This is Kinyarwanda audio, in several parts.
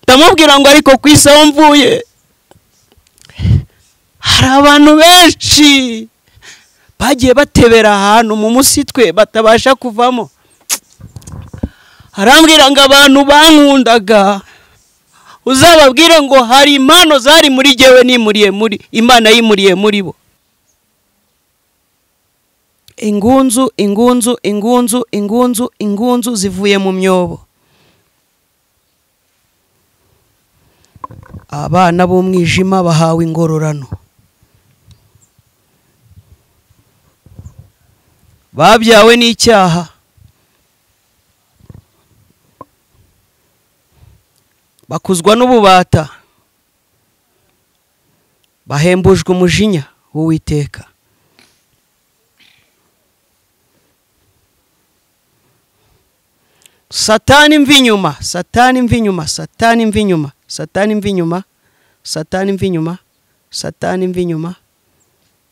Ndamubwira ngo ariko ku isi aho mvuye hari abantu benshi bagiye batebera ahantu mu musitwe batabasha kuvamo. Arambwira ngo abantu bankundaga uzababwire ngo hari impano zari muri jyewe nimuriye muri Imana yimuriye muri bo. Ingunzu ingunzu ingunzu ingunzu ingunzu zivuye mu myobo. Abana b'umwijima bahawe ingororano. Babyawe n'icyaha. Bakuzwa n'ububata. Bahembujwe umujinya w'Uwiteka. Satani mvi inyuma, Satani mvi inyuma, Satani mvi inyuma, Satani mvi inyuma, Satani mvi inyuma, Satani mvi inyuma,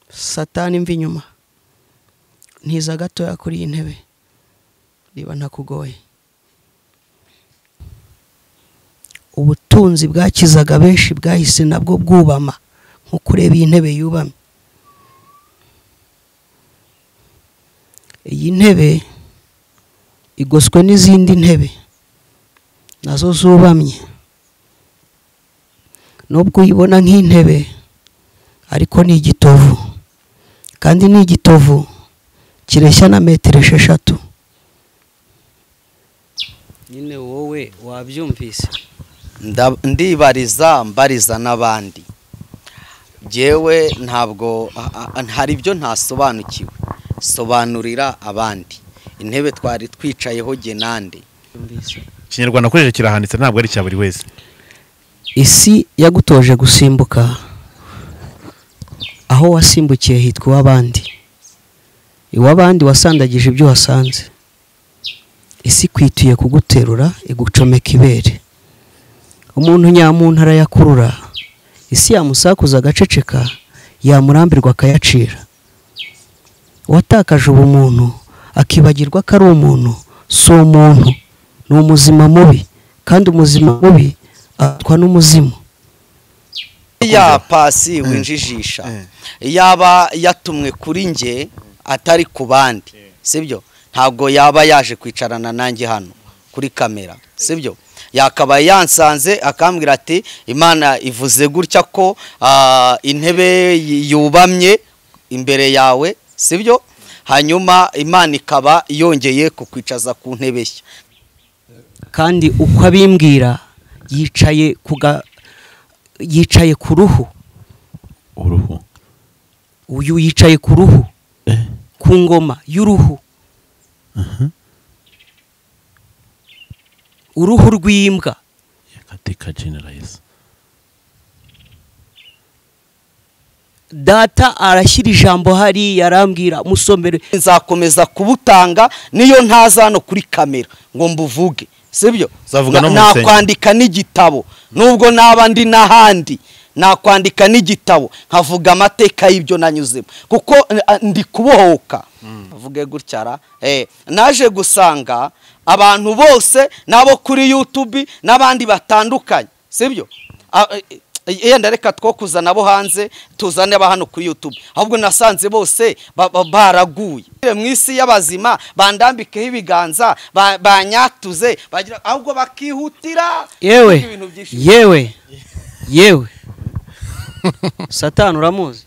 Satani mvi inyuma. Ntiza gatoya kuri iyi ntebe niba ntakugoye. Ubutunzi bwakizaga benshi bwahise nabwo bwubama nko kureba iyi ntebe yubamye. Iyi ntebe igoswe n'izindi ntebe nazo zubamye. Nubwo uyibona nk'intebe ariko ni igitovu, kandi ni igitovu kireshya na metero 6. Nyine wowe wabyumvise. Ndibariza mbariza n'abandi. Jewe ntabwo hari ibyo ntasobanukiwe, sobanurira abandi. Intebe twari twicayeho jye nande. Ikinyarwanda akoresheje kirahanditse ntabwo ari cya buri wese. Isi yagutoje gusimbuka, aho wasimbukiye hitwa iw'abandi. Iw'abandi wasandagije ibyo wasanze. Isi kwituye kuguterura igucomeka ibere. Umuntu nyamuntu arayakurura, isi yamusakuza agaceceka, yamurambirwa akayacira. Uwatakaje ubumuntu akibagirwa ko ari umuntu, si umuntu, ni umuzima mubi, kandi umuzima mubi atwa n'umuzimu. Ya pasi winjijisha yaba yatumwe kuri nge atari ku bandi, sibyo? Ntabwo yaba yaje kwicarana nanjye hano kuri kamera, sibyo? Yakaba yansanze akambwira ati Imana ivuze gutya ko intebe yubamye imbere yawe, sibyo? Hanyuma Imana ikaba yongeye kukwicaza ku ntebe nshya. Kandi uko abimbwira yicaye ku ruhu. Uruhu. Uyu yicaye ku ruhu. Ku ngoma y'uruhu. Uruhu rw'imbwa. Katika jina la Yesu. Data arashyira ijambo hari yarambwira musomere. Nzakomeza kubutanga niyo ntaza hano kuri kamera ngo mbuvuge, sibyo? Nakwandika n'igitabo nubwo naba ndi n'ahandi, nakwandika n'igitabo nkavuga amateka y'ibyo nanyuzemo kuko ndi kubohoka. Avuge gutyara naje gusanga abantu bose nabo kuri YouTube n'abandi batandukanye, sibyo? Yenda reka two kuzana abo hanze tuzane aba hano kuri YouTube, ahubwo nasanze bose baraguye mu isi y'abazima, bandambikeho ibiganza, banyatuze bagira, ahubwo bakihutira. Yewe yewe yewe, Satani uramuzi?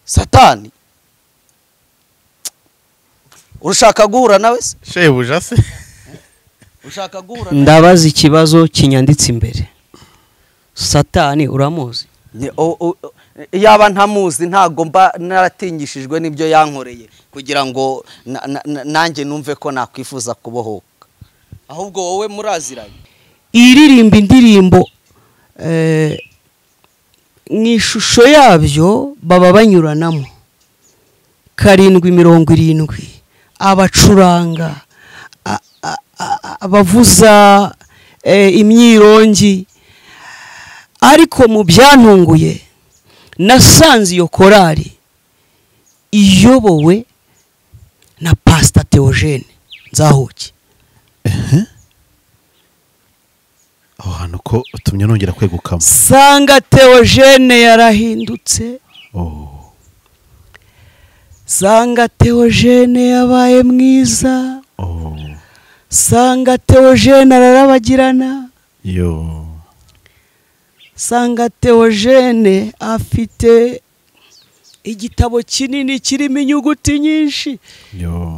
Satani urushaka guhura nawe se? Shebuja se ushaka guhura nawe? Ndabaza ikibazo kinyanditse imbere. Satani uramuzi? Yaba ntamuzi ntago mba naratinyishijwe n'ibyo yankoreye kugira ngo nanjye numve ko nakwifuza kubohoka. Ahubwo wowe muraziranye. Iririmba indirimbo mu ishusho yabyo baba banyuranamo. 7:70 abacuranga, abavuza imyirongi. Ariko mu byantunguye nasanze iyo korari iyobowe na Pastor Theogene Nzahuki. Ahantu ko utumye nongera kwegukamo. Sanga Theogene yarahindutse. Sanga Theogene yabaye mwiza. Sanga Theogene ararabagirana. Yo. Sanga Theogene afite igitabo kinini kirimo inyuguti nyinshi.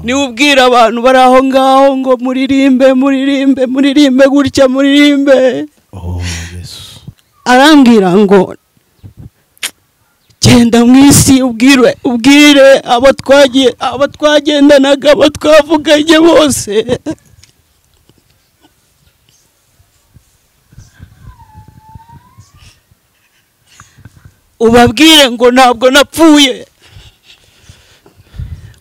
Ni ubwira abantu bari aho ngaho ngo muririmbe muririmbe muririmbe gutya muririmbe. Yesu. Arambwira ngo genda mu isi ubwire ubwire abo twagiye abo twagendanaga abo twavuganye bose. Ubabwire ngo ntabwo napfuye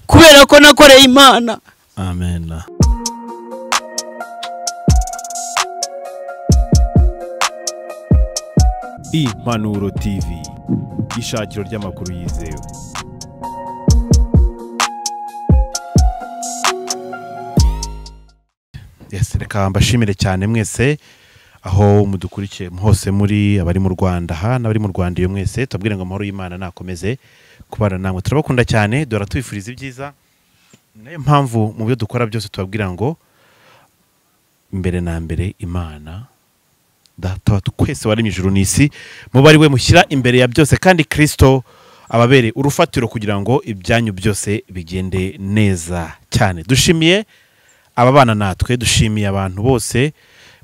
kubera ko nakoreye Imana. Amen. Impanuro TV, ishakiro ry'amakuru yizewe. Yes, reka mbashimire cyane mwese aho mudukurikiye hose, muri abari mu Rwanda ha n'abari mu Rwanda iyo mwese tubwire ngo amahoro y'Imana nakomeze kubana namwe. Turabakunda cyane, dora tubifuriza ibyiza. Nayo mpamvu mu byo dukora byose tubabwira ngo mbere na mbere Imana Data twese wari mu ijuru n'isi mubari we mushyira imbere ya byose, kandi Kristo ababere urufatiro kugira ngo ibyanyu byose bigende neza cyane. Dushimiye ababana natwe, dushimiye abantu bose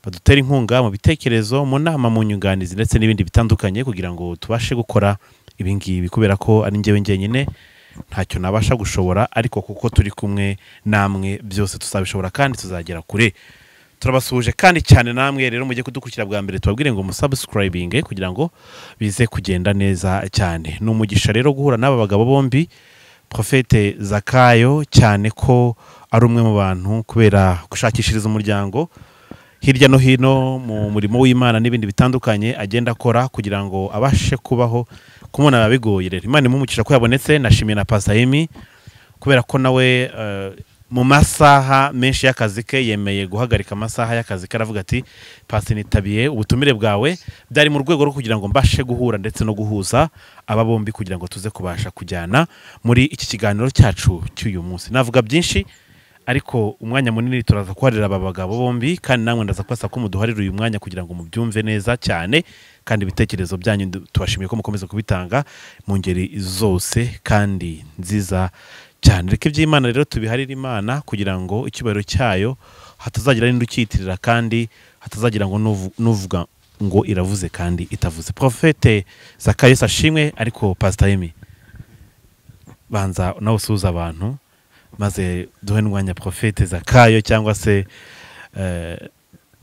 badutera inkunga mu bitekerezo, mu nama, mu nyunganizi ndetse n'ibindi bitandukanye kugira ngo tubashe gukora ibingibi, kubera ko ari njyewe njyenyine ntacyo nabasha gushobora, ariko kuko turi kumwe namwe byose tuzabishobora kandi tuzagera kure. Turabasuhuje kandi cyane namwe rero mujye kudukurikira bwa mbere, tubabwire ngo musubscribing kugira ngo bize kugenda neza cyane. Ni umugisha rero guhura n'aba bagabo bombi, Prophète Zakayo cyane ko ari umwe mu bantu kubera gushakishiriza umuryango hirya no hino mu murimo w'Imana n'ibindi bitandukanye agenda akora kugira ngo abashe kubaho, kumubona bigoye. Rero Imana imumugisha ko yabonetse. Nashimiye na Pastor Emi kubera ko nawe mu masaha menshi y'akazi ke yemeye guhagarika amasaha y'akazi ke, aravuga ati Pastor nitabiye ubutumire bwawe, byari mu rwego rwo kugira ngo mbashe guhura ndetse no guhuza aba bombi kugira ngo tuze kubasha kujyana muri iki kiganiro cyacu cy'uyu munsi. Navuga byinshi ariko umwanya munini turaza kuharira aba bagabo bombi, kandi namwe ndaza kubasaba ko muduharira uyu mwanya kugira ngo mubyumve neza cyane, kandi ibitekerezo byanyu tubashimiye ko mukomeza kubitanga mu ngeri zose kandi nziza cyane. Reka iby'Imana rero tubiharire Imana kugira ngo icyubahiro cyayo hatazagira n'indi ucyitirira, kandi hatazagira ngo nuvuga ngo iravuze kandi itavuze. Prophète Zakayo ashimwe, ariko Pastor Emi banza nawe usuhuza abantu maze duhe n'umwanya Prophète Zakayo, cyangwa se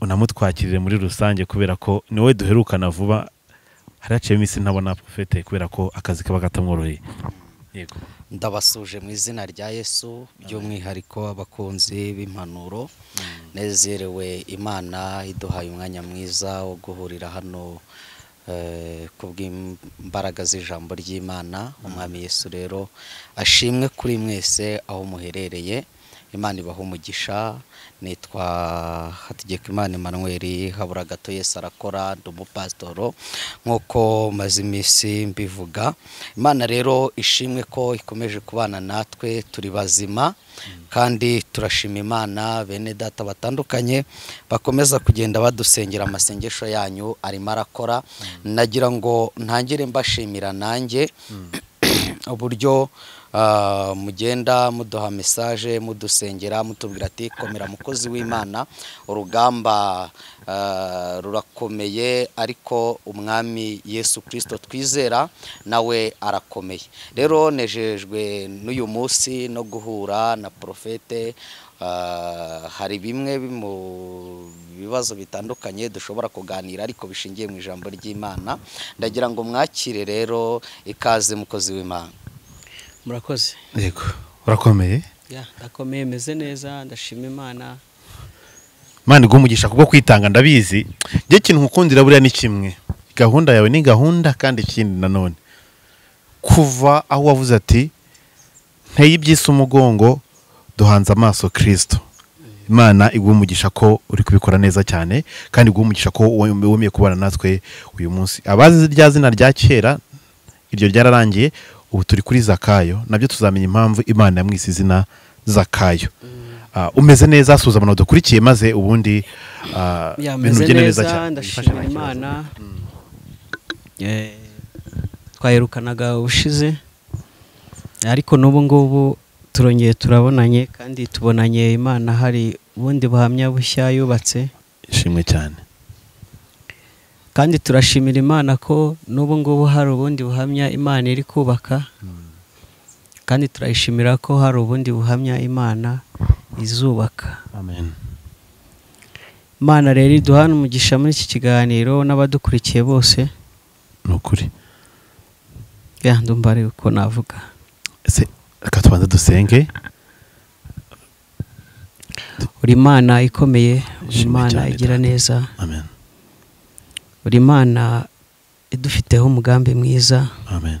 unamutwakirire muri rusange kubera ko ni wowe duherukana vuba. Haraciye iminsi ntabona Prophète kubera ko akazi kaba katamworoheye. Yego, ndabasuje mu izina rya Yesu, by'umwihariko abakunzi b'impanuro. Nezerewe Imana iduhaye umwanya mwiza wo guhurira hano kubw'imbaraga z'ijambo ry'Imana. Umwami Yesu rero ashimwe kuri mwese aho muherereye. Imana ibaha umugisha. Nitwa Hategekimana Emmanuel, habura gato Yesu arakora, ndi umupasitoro nk'uko maze iminsi mbivuga. Imana rero ishimwe ko ikomeje kubana natwe, turi bazima kandi turashima Imana. Bene data batandukanye bakomeza kugenda badusengera, amasengesho yanyu arimo arakora. Nagira ngo ntangire mbashimira nanjye uburyo mugenda muduha message, mudusengera, mutubwira ati komera mukozi w'Imana, urugamba rurakomeye ariko umwami Yesu Kristo twizera nawe arakomeye. Rero nejejwe n'uyu munsi no guhura na Prophète. Hari bimwe mu bibazo bitandukanye dushobora kuganira ariko bishingiye mu ijambo ry'Imana. Ndagira ngo mwakire rero ikaze mukozi w'Imana. Murakoze. Yego, urakomeye? Ya, ndakomeye, meze neza, ndashima Imana. Imana iguhe umugisha kubwo kwitanga, ndabizi. Nge kintu nkukundira buriya ni kimwe, gahunda yawe ni gahunda, kandi ikindi nanone kuva aho wavuze ati nteye ibyisi umugongo duhanze amaso Kristo, Imana iguhe umugisha ko uri kubikora neza cyane, kandi iguhe umugisha ko wemeye kubana natwe uyu munsi. Abazi rya zina rya kera iryo ryararangiye, ubu turi kuri Zakayo, nabyo tuzamenya impamvu Imana yamwise izina Zakayo. Umeze neza, suza abantu dukurikiye maze ubundi ibintu bigende neza cyane. Ndashima Imana. Twaherukanaga ubushize, ariko n'ubu ngubu turongeye turabonanye, kandi tubonanye Imana hari ubundi buhamya bushya yubatse. Ishimwe cyane. Kandi turashimira Imana ko n'ubu ngubu hari ubundi buhamya Imana iri kubaka. Kandi turayishimira ko hari ubundi buhamya Imana izubaka. Amen. Imana rero iduhana umugisha muri iki kiganiro n'abadukurikiye bose. Nukuri. Ya ndumva ari uko navuga. Ese reka tubanze dusenge. Uri Imana ikomeye, uri Imana igira neza. Amen. Uri Imana idufiteho umugambi mwiza. Amen.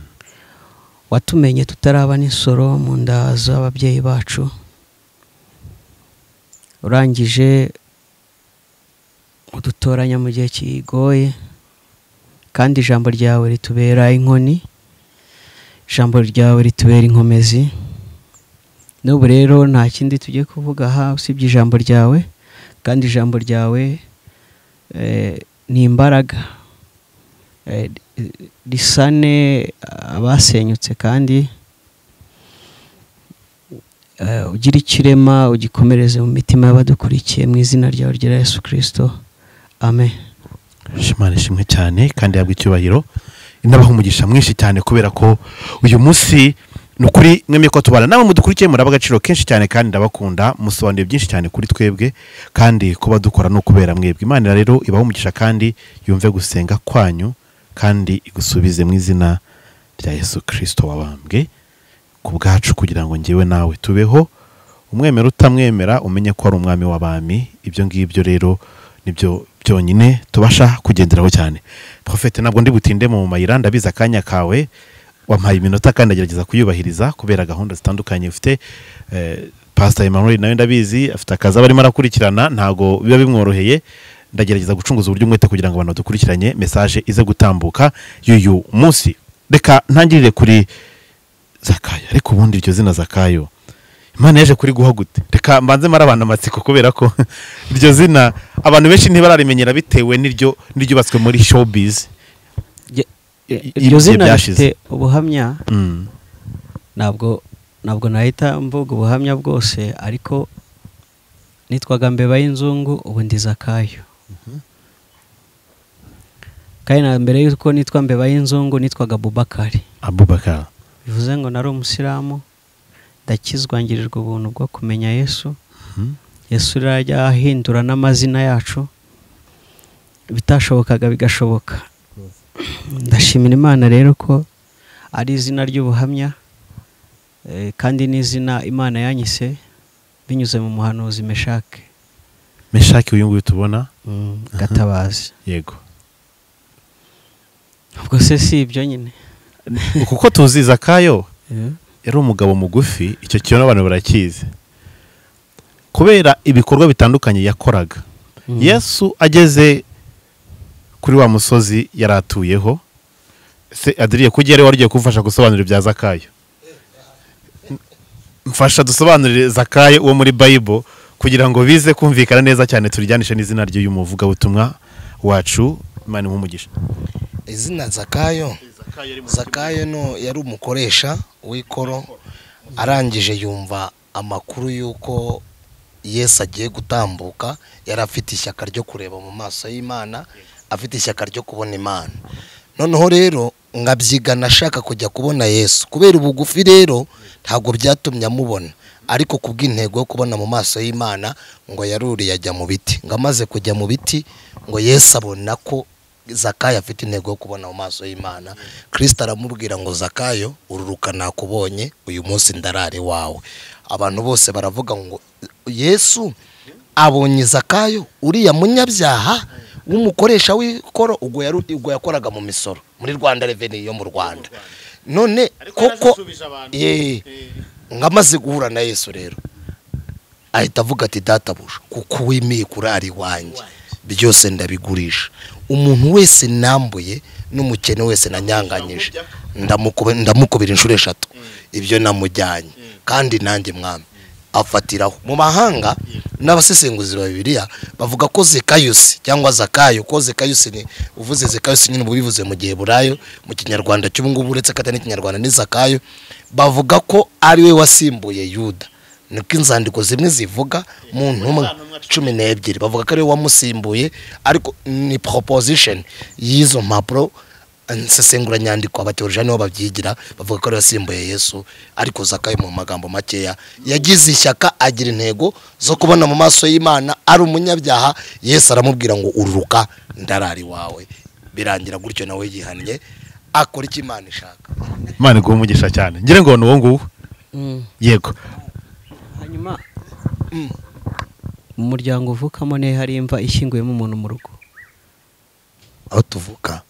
Watumenye tutaraba n'isoro mu nda z'ababyeyi bacu. Urangije udutoranya mu gihe kigoye, kandi ijambo ryawe ritubera inkoni, ijambo ryawe ritubera inkomezi. N'ubu rero nta kindi tugiye kuvuga aha usibye ijambo ryawe, kandi ijambo ryawe ni imbaraga, risane abasenyutse, kandi ugira ikirema ugikomereze mu mitima y'abadukurikiye, mu izina ryawe rya Yesu Kristo. Amen. Imana ishimwe cyane kandi yabwe icyubahiro, inabaha umugisha mwinshi cyane kubera ko uyu munsi nukuri mwemeye ko tubana namwe mudukurikiye, muraba agaciro kenshi cyane kandi ndabakunda, musobanuye byinshi cyane kuri twebwe, kandi kuba dukora no kubera mwebwe. Imana rero ibaha umugisha kandi yumve gusenga kwanyu, kandi igusubize mu izina rya Yesu Kristo wabambwe ku bwacu, kugira ngo ngewe nawe tubeho. Umwemera utamwemera umenye ko ari umwami w'abami. Ibyo ngibyo rero nibyo byonyine tubasha kugenderaho cyane. Profete, ntabwo ndi butinde mu mayira, ndabiza akanya kawe, wampaye iminota kandi agerageza kuyubahiriza kubera gahunda zitandukanye ufite. Pastor Emmanuel nawe ndabizi afite akazi arimo arakurikirana, ntago biba bimworoheye. Ndagerageza gucunguza uburyo umwete kugira ngo abantu badukurikiranye message ize gutambuka y'uyu munsi. Reka ntangirire kuri Zakayo. Ariko ubundi iryo zina Zakayo Imana yaje kuri guha gute? Reka mbanze mara abantu amatsiko kubera ko iryo zina abantu benshi ntibararimenyera bitewe n'iryo niryubatswe muri showbiz. Iryo zina rifite ubuhamya. Ntabwo nahita mvuga ubuhamya bwose, ariko nitwaga Mbeba y'inzungu, ubu ndi Zakayo. Kandi na mbere yuko nitwa Mbeba y'inzungu nitwaga Abubakari. Abubakar. Bivuze ngo nari umusilamu, ndakizwa ngirirwa ubuntu bwo kumenya Yesu. Yesu rajya ahindura n'amazina yacu, bitashobokaga bigashoboka. Ndashimira Imana rero ko ari izina ry'ubuhamya, kandi n'izina Imana yanyise binyuze mu muhanuzi Meshake. Meshake uyu nguyu tubona Gatabazi. Yego. Ubwo se si ibyo nyine. Kuko tuzi Zakayo yari umugabo mugufi, icyo kintu abantu barakizi kubera ibikorwa bitandukanye yakoraga. Yesu ageze kuri wa musozi yaratuyeho, se Adrien kugere wari kumfasha gusobanura ibya Zakayo. Mfasha dusobanurire Zakayo uwo muri Bible kugira ngo bize kumvikana neza cyane, turijyanishe n'izina ry'uyu muvuga butumwa wacu. Imana imuhe. Izina Zakayo, Zakayo no yari umukoresha w'ikoro, arangije yumva amakuru yuko Yesu agiye gutambuka, yari afite ishyaka ryo kureba mu maso y'Imana, afite ishyaka ryo kubona Imana. Noneho rero ngabyigana ashaka kujya kubona Yesu, kubera ubugufi rero ntabwo byatumye amubona, ariko kubw'intego yo kubona mu maso y'Imana ngo yaruriye ajya mu biti. Ngo amaze kujya mu biti ngo Yesu abona ko Zakayo afite intego yo kubona mu maso y'Imana. Kristo aramubwira ngo Zakayo ururuka nakubonye, uyu munsi ndarare wawe. Abantu bose baravuga ngo Yesu abonye Zakayo uriya munyabyaha w'umukoresha w'ikoro, ubwo yakoraga mu misoro muri Rwanda Revenue yo mu Rwanda. None koko ngamaze guhura na Yesu rero Ahita avuga ati databuja kuko wemeye kurara iwanjye byose ndabigurisha, umuntu wese nambuye n'umukene wese nanyanganyije ndamukubira inshuro 3 ibyo namujyanye, kandi nanjye mwami. Afatiraho. Mu mahanga n'abasesenguzi ba Bibiliya bavuga ko Zekayusi cyangwa Zakayo, ko Zekayusi ni uvuze Zekayusi nyine ubivuze mu gihe burayo mu Kinyarwanda cy'ubu ngubu, uretse kata n'ikinyarwanda ni Zakayo, bavuga ko ari we wasimbuye Yuda. Niko inzandiko zimwe zivuga mu ntumwa 12 bavuga ko ari we wamusimbuye, ariko ni proposition y'izo mpapuro nsesenguranyandiko abateoloji nibo babyigira, bavuga ko ari wasimbuye Yesu. Ariko Zakayo mu magambo makeya yagize ishyaka, agira intego zo kubona mu maso y'Imana ari umunyabyaha. Yesu aramubwira ngo ururuka ndarari wawe, birangira gutyo nawe yihannye akora icyo Imana ishaka. Imana iguhe umugisha cyane. Ngira ngo ni uwo nguwo. Yego. Hanyuma mu muryango uvukamo ne hari imva ishyinguyemo umuntu mu rugo? Aho tuvuka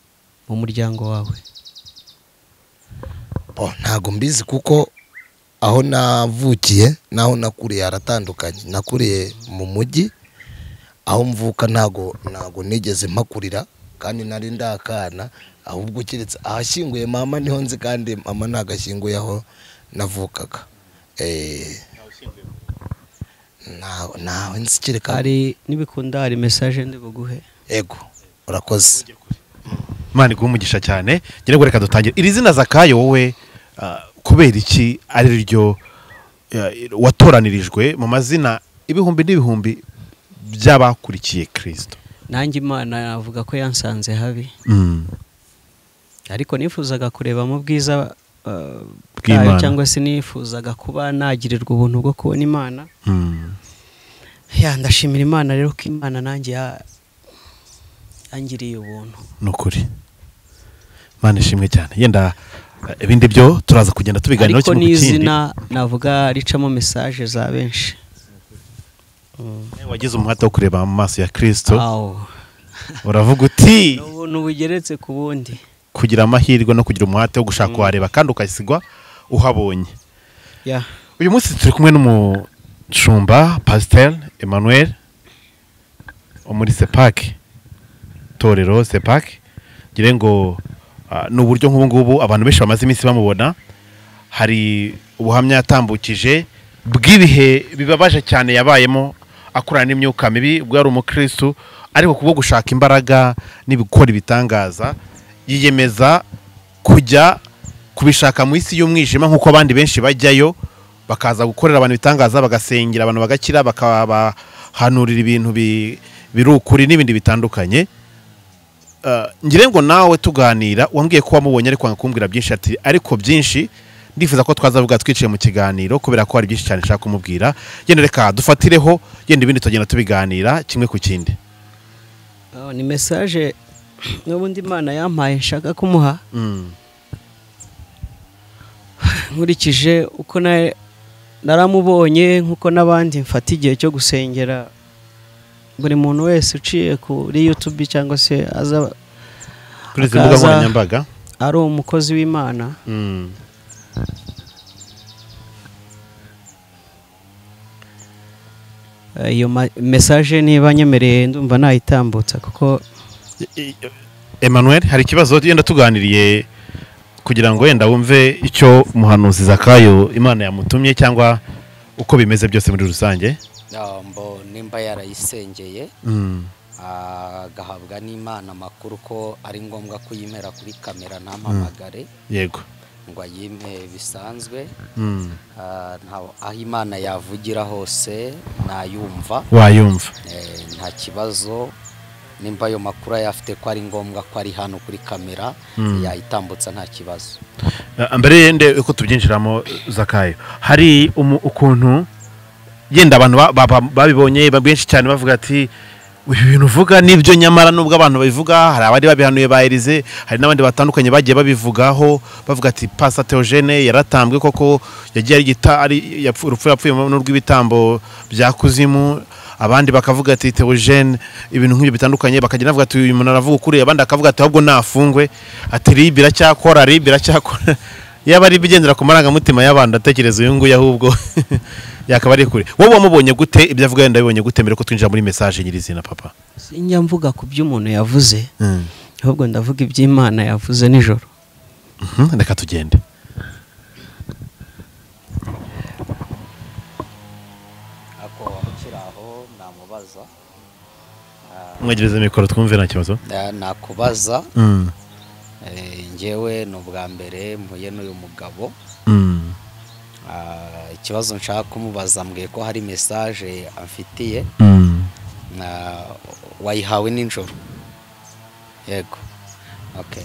mu muryango wawe? Ntago mbizi kuko aho navukiye naho nakuriye haratandukanye. Nakuriye mu mujyi, aho mvuka ntago nigeze mpakurira kandi nari ndakana, ahubwo keretse ahashyinguye mama niho nzi, kandi mama ntagashyinguye aho navukaga. Nawe nzi kereka hari nibikunda hari message ndi buguhe. Ego, urakoze. Imana iguhe umugisha cyane. Ngira ngo reka dutangire. Iri zina Zakayo wowe kubera iki ari ryo watoranirijwe mu mazina ibihumbi n'ibihumbi by'abakurikiye Kristo? Nanjye Imana navuga ko yansanze habi. Ariko nifuzaga kureba mu bwiza bwayo, cyangwa se nifuzaga kuba nagirirwa ubuntu bwo kubona Imana. Ya ndashimira Imana rero ko Imana nanjye yangiriye ubuntu. Nukuri. Imana ishimwe cyane. Yenda ibindi byo turaza kugenda tubiganiraho kimwe ku kindi. Ariko n'izina navuga ricamo message za benshi. Wagize umuhate wo kureba mu maso ya Kristo. Uravuga uti ubuntu bugeretse ku bundi. Kugira amahirwe no kugira umuhate wo gushaka wareba kandi ukasigwa uhabonye. Uyu munsi turi kumwe n'umushumba Pasteur Emmanuel wo muri Sepak, Torero Sepak. Ngira ngo ni uburyo nk'ubu ngubu abantu benshi bamaze iminsi bamubona, hari ubuhamya yatambukije bw'ibihe bibabaje cyane yabayemo akorana n'imyuka mibi ubwo yari umukristo, ariko kubwo gushaka imbaraga n'ibikora ibitangaza yiyemeza kujya kubishaka mu isi y'umwijima nk'uko abandi benshi bajyayo bakaza gukorera abantu ibitangaza, bagasengera abantu bagakira, bakabahanurira ibintu biri ukuri n'ibindi bitandukanye. Ngira ngo nawe tuganira wambwiye ko wamubonye ariko kumbwira byinshi, ati ariko byinshi ndifuza ko twazavuga twiciye mu kiganiro kubera ko hari byinshi cyane nshaka kumubwira. Genda reka dufatireho, genda ibindi tugenda tubiganira kimwe ku kindi. Ni message n'ubundi Imana yampaye nshaka kumuha. Nkurikije uko naramubonye nkuko n'abandi mfata igihe cyo gusengera buri muntu wese uciye kuri YouTube cyangwa se aza kuri izi mbuga nkoranyambaga ari umukozi w'Imana. Iyo message niba nyemereye ndumva nayitambutsa kuko Emmanuel hari ikibazo yenda tuganiriye kugira ngo wenda wumve icyo umuhanuzi Zakayo Imana yamutumye cyangwa uko bimeze byose muri rusange. Mbo nimba yarayisengeye agahabwa n'Imana amakuru ko ari ngombwa kuyimera kuri kamera ntampamagare. Yego. Ngo ayimpe bisanzwe. Aho Imana yavugira hose nayumva. Wayumva. Nta kibazo nimba ayo makuru ayafite ko ari ngombwa ko ari hano kuri kamera yayitambutsa nta kibazo. Mbere yende uko tubyinjiramo Zakayo, hari ukuntu yenda abantu babibonye benshi cyane bavuga ati ibi bintu uvuga nibyo, nyamara nubwo abantu babivuga hari abari babihanuye ba Elize, hari n'abandi batandukanye bagiye babivugaho bavuga ati Pastor Theogene yaratambwe koko, yagiye ari ari urupfu yapfuye n'urw'ibitambo bya kuzimu. Abandi bakavuga ati Theogene ibintu nk'ibyo bitandukanye, bakagenda bavuga ati uyu muntu aravuga ukuri, abandi akavuga ati ahubwo nafungwe, ati RIB iracyakora, RIB iracyakora. Yaba ari bigendera ku marangamutima y'abantu atekereza uyu nguyu ahubwo Yakaba ari kure. Wowe wamubonye gute? Ibyo avuga yenda bibonye gute mbere ko twinjira muri message nyirizina papa? Sinjya mvuga ku byo umuntu yavuze, ahubwo ndavuga iby'Imana yavuze nijoro. Reka tugende. Ako ukiraho namubaza. Mwegereze mikoro twumve nta kibazo. Nakubaza. Njyewe ni ubwa mbere mpuye n'uyu mugabo. Ikibazo nshaka kumubaza, mbwiye ko hari message amfitiye. Wayihawe nijoro? Yego. Okay.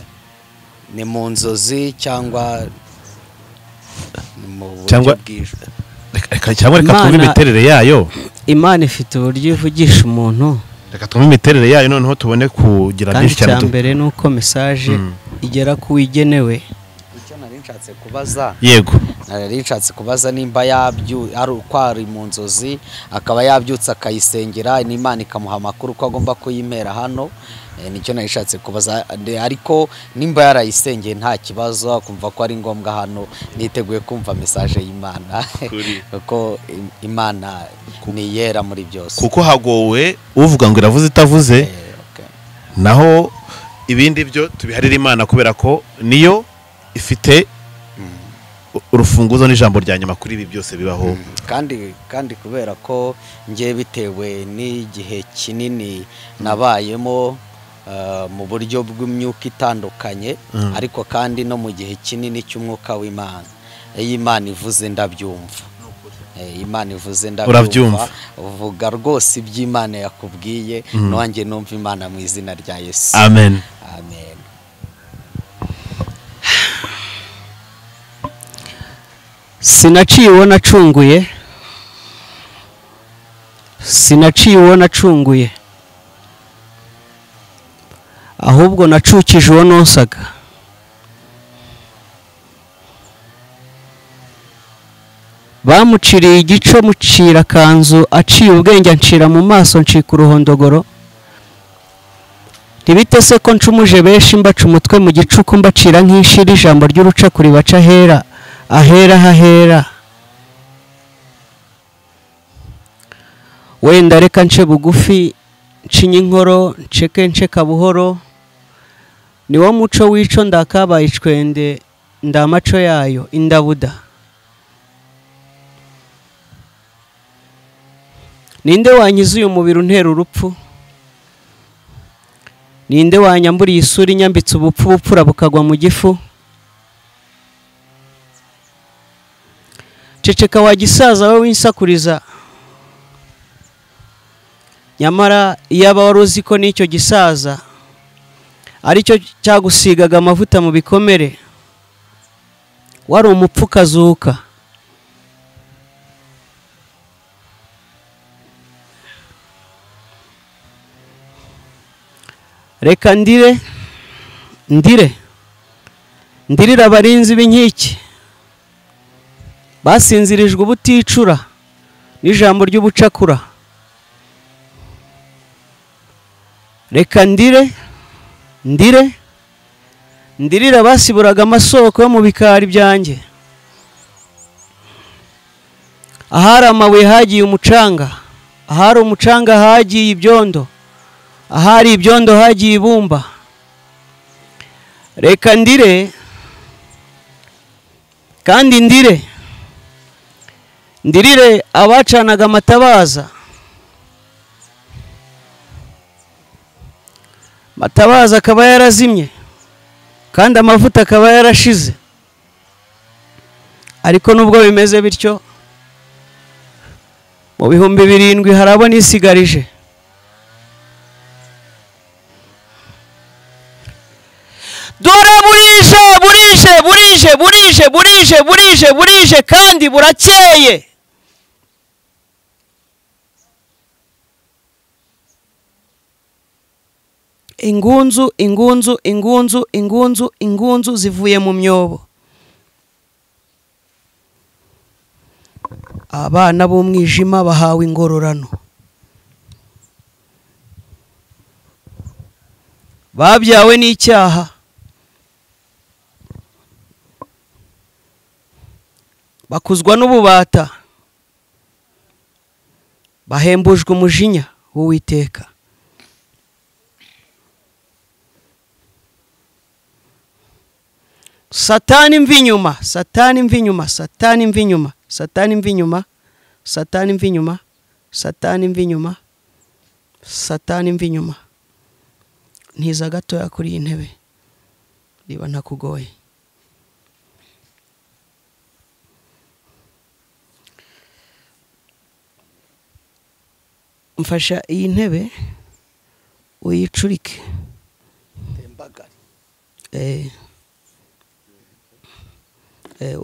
Ni mu nzozi cyangwa mu buryo bw'ijwi? Cyangwa reka twumve imiterere yayo. Imana ifite uburyo ivugisha umuntu. Reka twumve imiterere yayo noneho tubone kugira byinshi cyane. Kandi mbere nuko message igera ku igenewe. Icyo nari nshatse kubaza. Yego. Nari nshatse kubaza nimba yabyu ari uko ari mu nzozi akaba yabyutse akayisengera n'Imana ikamuha amakuru ko agomba kuyimera hano. Nicyo nari nshatse kubaza, ariko nimba yarayisengeye nta kibazo, akumva ko ari ngombwa hano, niteguye kumva message y'Imana kuko Imana ni yera muri byose. Kuko hagowe uvuga ngo iravuze itavuze, naho ibindi byo tubiharira Imana kubera ko niyo ifite urufunguzo n'ijambo rya nyuma kuri ibi byose bibaho. Kandi kubera ko ngiye bitewe n'igihe kinini nabayemo mu buryo bw'imyuka itandukanye, ariko kandi no mu gihe kinini cy'umwuka w'Imana. Iyo Imana ivuze ndabyumva. Imana ivuze ndabyumva. Uvuga rwose iby'Imana yakubwiye, nanjye numva Imana mu izina rya Yesu. Amen. Amen. Sinaciye uwo nacunguye, sinaciye uwo nacunguye, ahubwo nacukije uwo nonsaga. Bamuciriye igico mucira kanzu, aciye ubwenge ancira mu maso ncika uruhondogoro. Ntibite se ko ncumuje benshi mbaca umutwe mu gicuku, mbacira nk'inshira ijambo ry'urucakuri baca ahera ahera hahera. Wenda reka nce bugufi ncinye inkoro nceke nceka buhoro, niwo muco w'ico ndakabaye icwende ndamaco yayo indabuda. Ninde wanyize uyu mubiri untera urupfu? Ninde wanyamburiye isura inyambitse ubupfu bupfura bukagwa mu gifu? Ceceka wa gisaza we winsakuriza. Nyamara iyaba wari uzi ko n'icyo gisaza aricyo cyagusigaga amavuta mu bikomere, wari umupfu ukazuka. Reka ndire ndire ndirira abarinzi b'inkike basinzirijwe ubuticura n'ijambo ry'ubucakura. Reka ndire ndire ndirira basiburaga amasoko yo mu bikari byanjye. Ahari amabuye hagiye umucanga, ahari umucanga hagiye ibyondo, ahari ibyondo hagiye ibumba. Reka ndire kandi ndire ndirire abacanaga amatabaza, matabaza akaba yarazimye kandi amavuta akaba yarashize. Ariko nubwo bimeze bityo, mu 7,000 harabo nisigarije. Dore burije burije burije burije burije burije burije kandi burakeye. Ingunzu ingunzu ingunzu ingunzu ingunzu zivuye mu myobo. Abana b'umwijima bahawe ingororano, babyawe n'icyaha, bakuzwa n'ububata. Bahembujwe umujinya w'Uwiteka. Satani mva inyuma, Satani mva inyuma, Satani mva inyuma, Satani mva inyuma, Satani mva inyuma, Satani mva inyuma, Satani mva inyuma. Ntiza gatoya kuri iyi ntebe niba ntakugoye. Mfasha iyi ntebe uyicurike.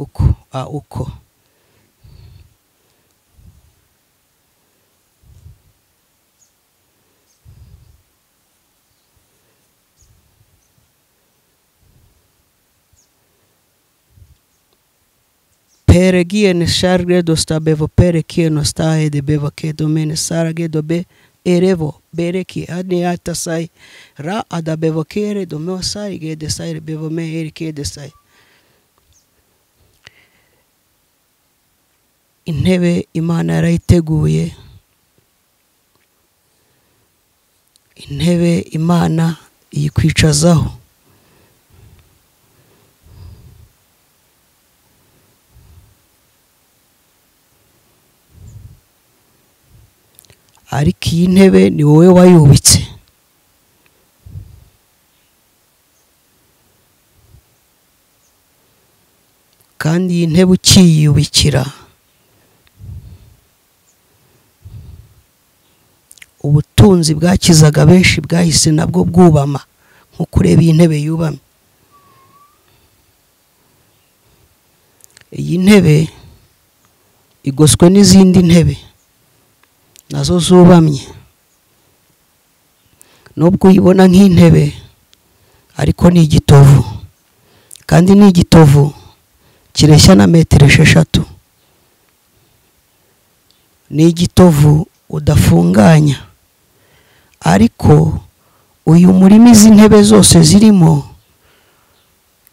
Uko uko Peregie ne sharge do stabevo perekie no stahe de beva ke domene sarage do be erevo bereki adne atasai ra adabevo kere do me sai ge de sai bevo me erike de sai. Intebe Imana yarayiteguye, intebe Imana iyikwicazaho. Ariko iyi ntebe ni wowe wayubitse. Kandi iyi ntebe ukiyubikira, ubutunzi bwakizaga benshi bwahise nabwo bwubama, nkuko ureba iyi ntebe yubamye. Iyi ntebe igoswe n'izindi ntebe nazo zubamye. Nubwo uyibona nk'intebe, ariko ni igitovu, kandi ni igitovu kireshya na metero 6. Ni igitovu udafunganya, ariko uyu murima izi ntebe zose zirimo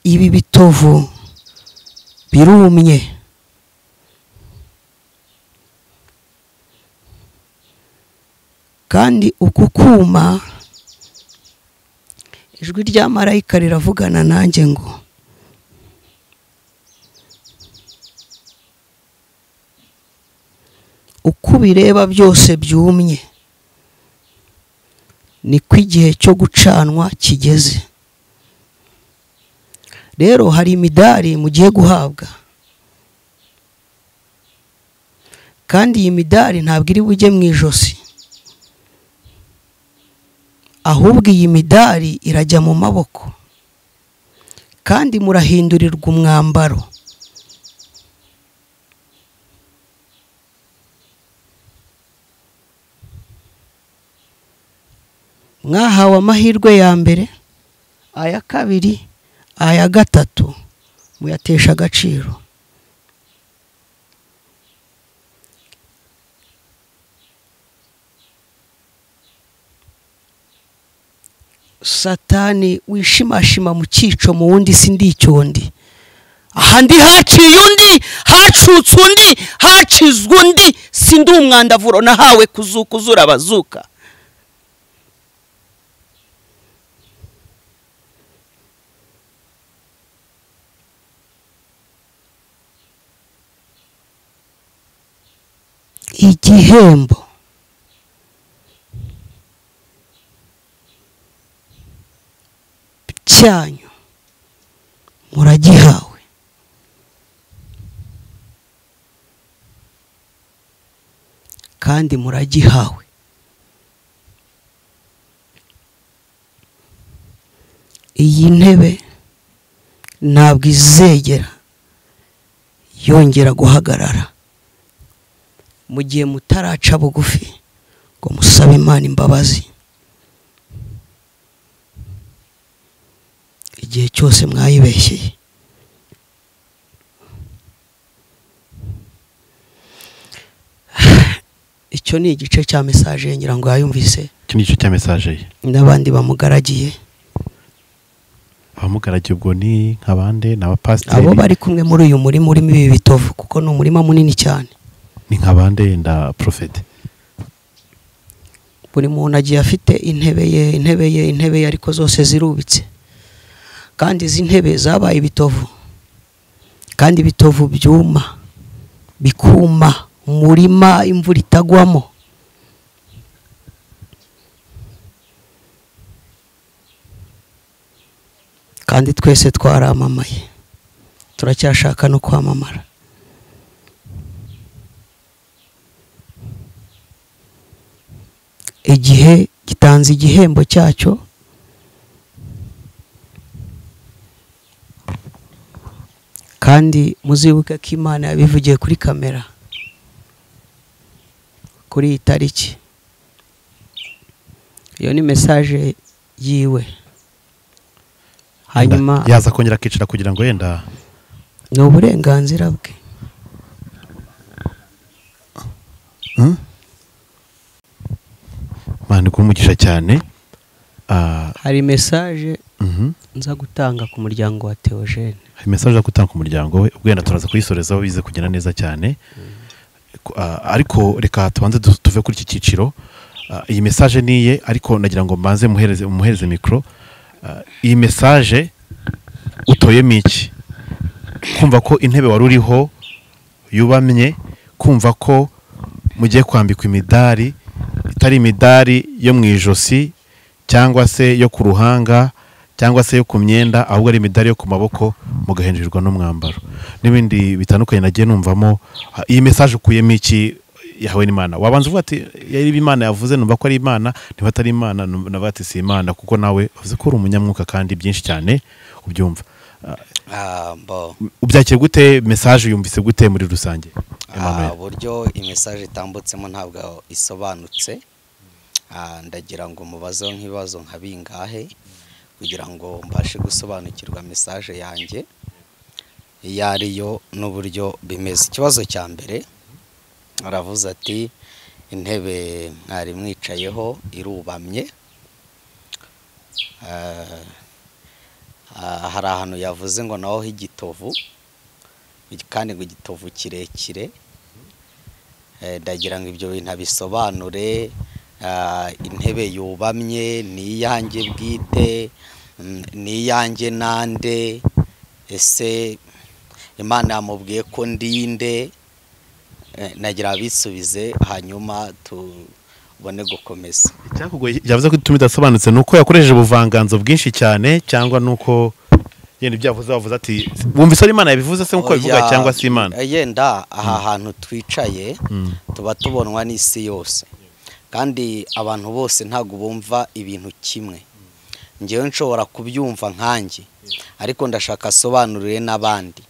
ibi bitovu birumye. Kandi uku kuma, ijwi rya marayika riravugana nanjye ngo uko ubireba byose byumye, niko igihe cyo gucanwa kigeze. Rero hari imidari mugiye guhabwa, kandi iyi midari ntabwo iri bujye mu ijosi, ahubwo iyi midari irajya mu maboko, kandi murahindurirwa umwambaro. Mwahawe amahirwe ya mbere, aya kabiri, aya gatatu, muyatesha agaciro. Satani wishimashima mu cyico mu wundi sindi icyondi. Ahandi haciye undi, hacutse undi, hacizwe undi, sindi umwandavuro nahawe kuzukuzura abazuka. Igihembo cyanyu muragihawe. Kandi muragihawe. Iyi ntebe ntabwo izegera yongera guhagarara mu gihe mutaraca bugufi ngo musabe Imana imbabazi. Igihe cyose mwayibeshyeye. Icyo ni igice cya message, ngira ngo yayumvise. Icyo ni igice cya message ye n'abandi bamugaragiye. Abamugaragiye ubwo ni nk'abande? N'abapasiteri abo bari kumwe muri uyu murima urimo ibi bitovu, kuko ni umurima munini cyane. Ni nk'abande nda prophet? Buri muntu agiye afite intebe ye, intebe ye, intebe ye, ariko zose zirubitse. Kandi izi ntebe zabaye ibitovu, kandi ibitovu byuma bikuma, umurima imvura itagwamo. Kandi twese twaramamaye, turacyashaka no kwamamara. Igihe gitanze igihembo cyacyo. Kandi muzibuke ko Imana yabivugiye kuri kamera kuri iyi tariki. Iyo ni message yiwe. Hanyuma yaza kongera akicara kugira ngo yenda ni uburenganzira bwe. Imana iguhe umugisha cyane. Hari message nza gutanga ku muryango wa Theogene. Hari message gutanga ku muryango we, ubwo yenda turaza kuyisorezaho bize kugenda neza cyane. Ariko reka tubanze tuve kuri iki cyiciro. Iyi message niye, ariko nagira ngo mbanze muhereze micro. Iyi message utoyemo iki? Kumva ko intebe wari uriho yubamye, kumva ko mugiye kwambikwa imidari itari imidari yo mu ijosi cyangwa se yo ku ruhanga cyangwa se yo ku myenda, ahubwo ari imidari yo ku maboko mugahenjerwa n'umwambaro n'ibindi bitandukanye nagiye numvamo. Iyi message ukuyemo iki yahawe n'Imana? Wabanza uvuga ati yari Imana yavuze, numva ko ari Imana, niba atari Imana navuga ati si Imana, kuko nawe uvuze ko uri umunyamwuka kandi byinshi cyane ubyumva. Ubyakira gute message, yumvise gute muri rusange? Uburyo message itambutsemo ntabwo isobanutse. Ndagira ngo mubaze nk'ibibazo nka bingahe kugira ngo mbashe gusobanukirwa message yanjye iyo ariyo n'uburyo bimeze. Ikibazo cya mbere aravuze ati intebe mwari mwicayeho irubamye. Hari ahantu yavuze ngo naho igitovu, kandi ngo igitovu kirekire. Ndagira ngo ibyo bintu abisobanure. Intebe yubamye ni iyanjye bwite, ni iyanjye nande? Ese Imana yamubwiye ko ndinde? Nagira abisubize hanyuma tubone gukomeza. Icyakugoye yavuze ko ituma idasobanutse nuko yakoresheje ubuvanganzo bwinshi cyane, cyangwa nuko yenda ibyo yavuze bavuze ati wumvise ari Imana yabivuze se nkuko bivuga, cyangwa si Imana? Yenda aha hantu twicaye tuba tubonwa n'isi yose, kandi abantu bose ntabwo bumva ibintu kimwe. Njyewe nshobora kubyumva nkanjye, ariko ndashaka asobanurire n'abandi.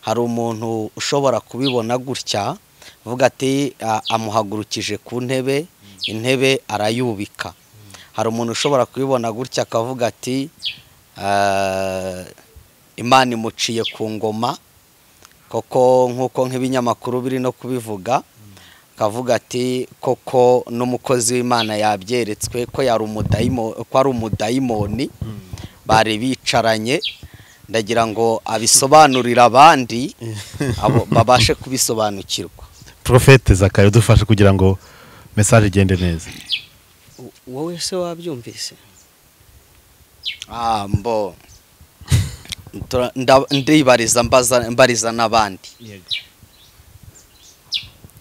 Hari umuntu ushobora kubibona gutya vuga ati amuhagurukije ku ntebe, intebe arayubika. Hari umuntu ushobora kubibona gutya akavuga ati Imana imuciye ku ngoma, koko nkuko nk'ibinyamakuru biri no kubivuga, akavuga ati koko n'umukozi w'Imana yabyeretswe ko yari umudayimoni, ko ari umudayimoni bari bicaranye. Ndagira ngo abisobanurire abandi abo babashe kubisobanukirwa. Prophète Zakayo dufashe kugira ngo message igende neza. Wowe se wabyumvise? Mbo ndibariza mbariza n'abandi.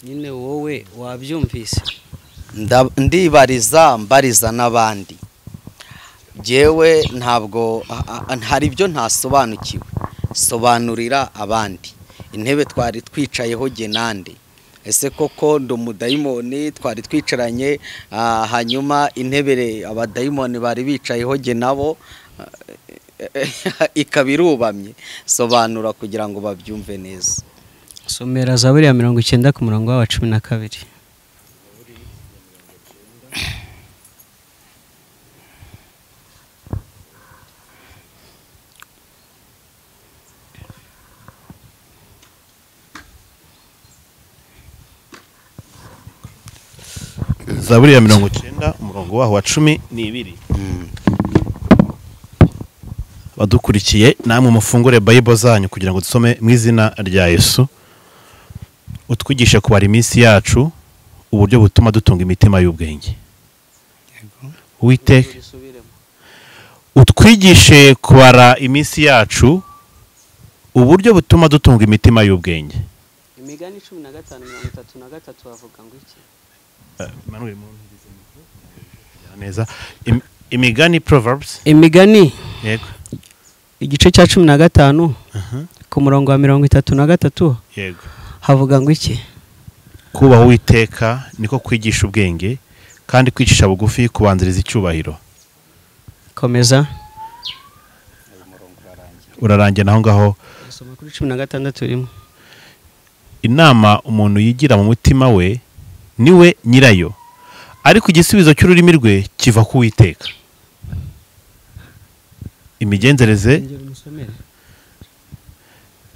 Nyine wowe wabyumvise? Ndibariza mbariza n'abandi. Jewe ntabwo hari ibyo ntasobanukiwe, sobanurira abandi. Intebe twari twicayeho jye nande? Ese koko ndi umudayimoni twari twicaranye, hanyuma intebe abadayimoni bari bicayeho jye nabo ikaba irubamye? Sobanura kugira ngo babyumve neza. Somera Zaburi ya 90 ku murongo wa 12. Zaburi ya 90 umurongo waho wa 12. Badukurikiye namwe mufungure Bible zanyu kugira ngo dusome mu izina rya Yesu. Utwigishe kubara iminsi yacu uburyo butuma dutunga imitima y'ubwenge. Uwiteka utwigishe kubara iminsi yacu uburyo butuma dutunga imitima y'ubwenge. Imigani 15:33 bavuga ngo iki? Manuel neza. Imigani Proverbs. Imigani. Yego. Igice cya 15 ku murongo wa 33. Yego. Havuga ngo iki? Kubaha Uwiteka niko kwigisha ubwenge, kandi kwicisha bugufi kubanziriza icyubahiro. Komeza. Urarangiye naho ngaho. Soma kuri 16 rimwe. Inama umuntu yigira mu mutima we niwe nyirayo, ariko igisubizo cy'ururimi rwe kiva ku Uwiteka. Imigenzereze.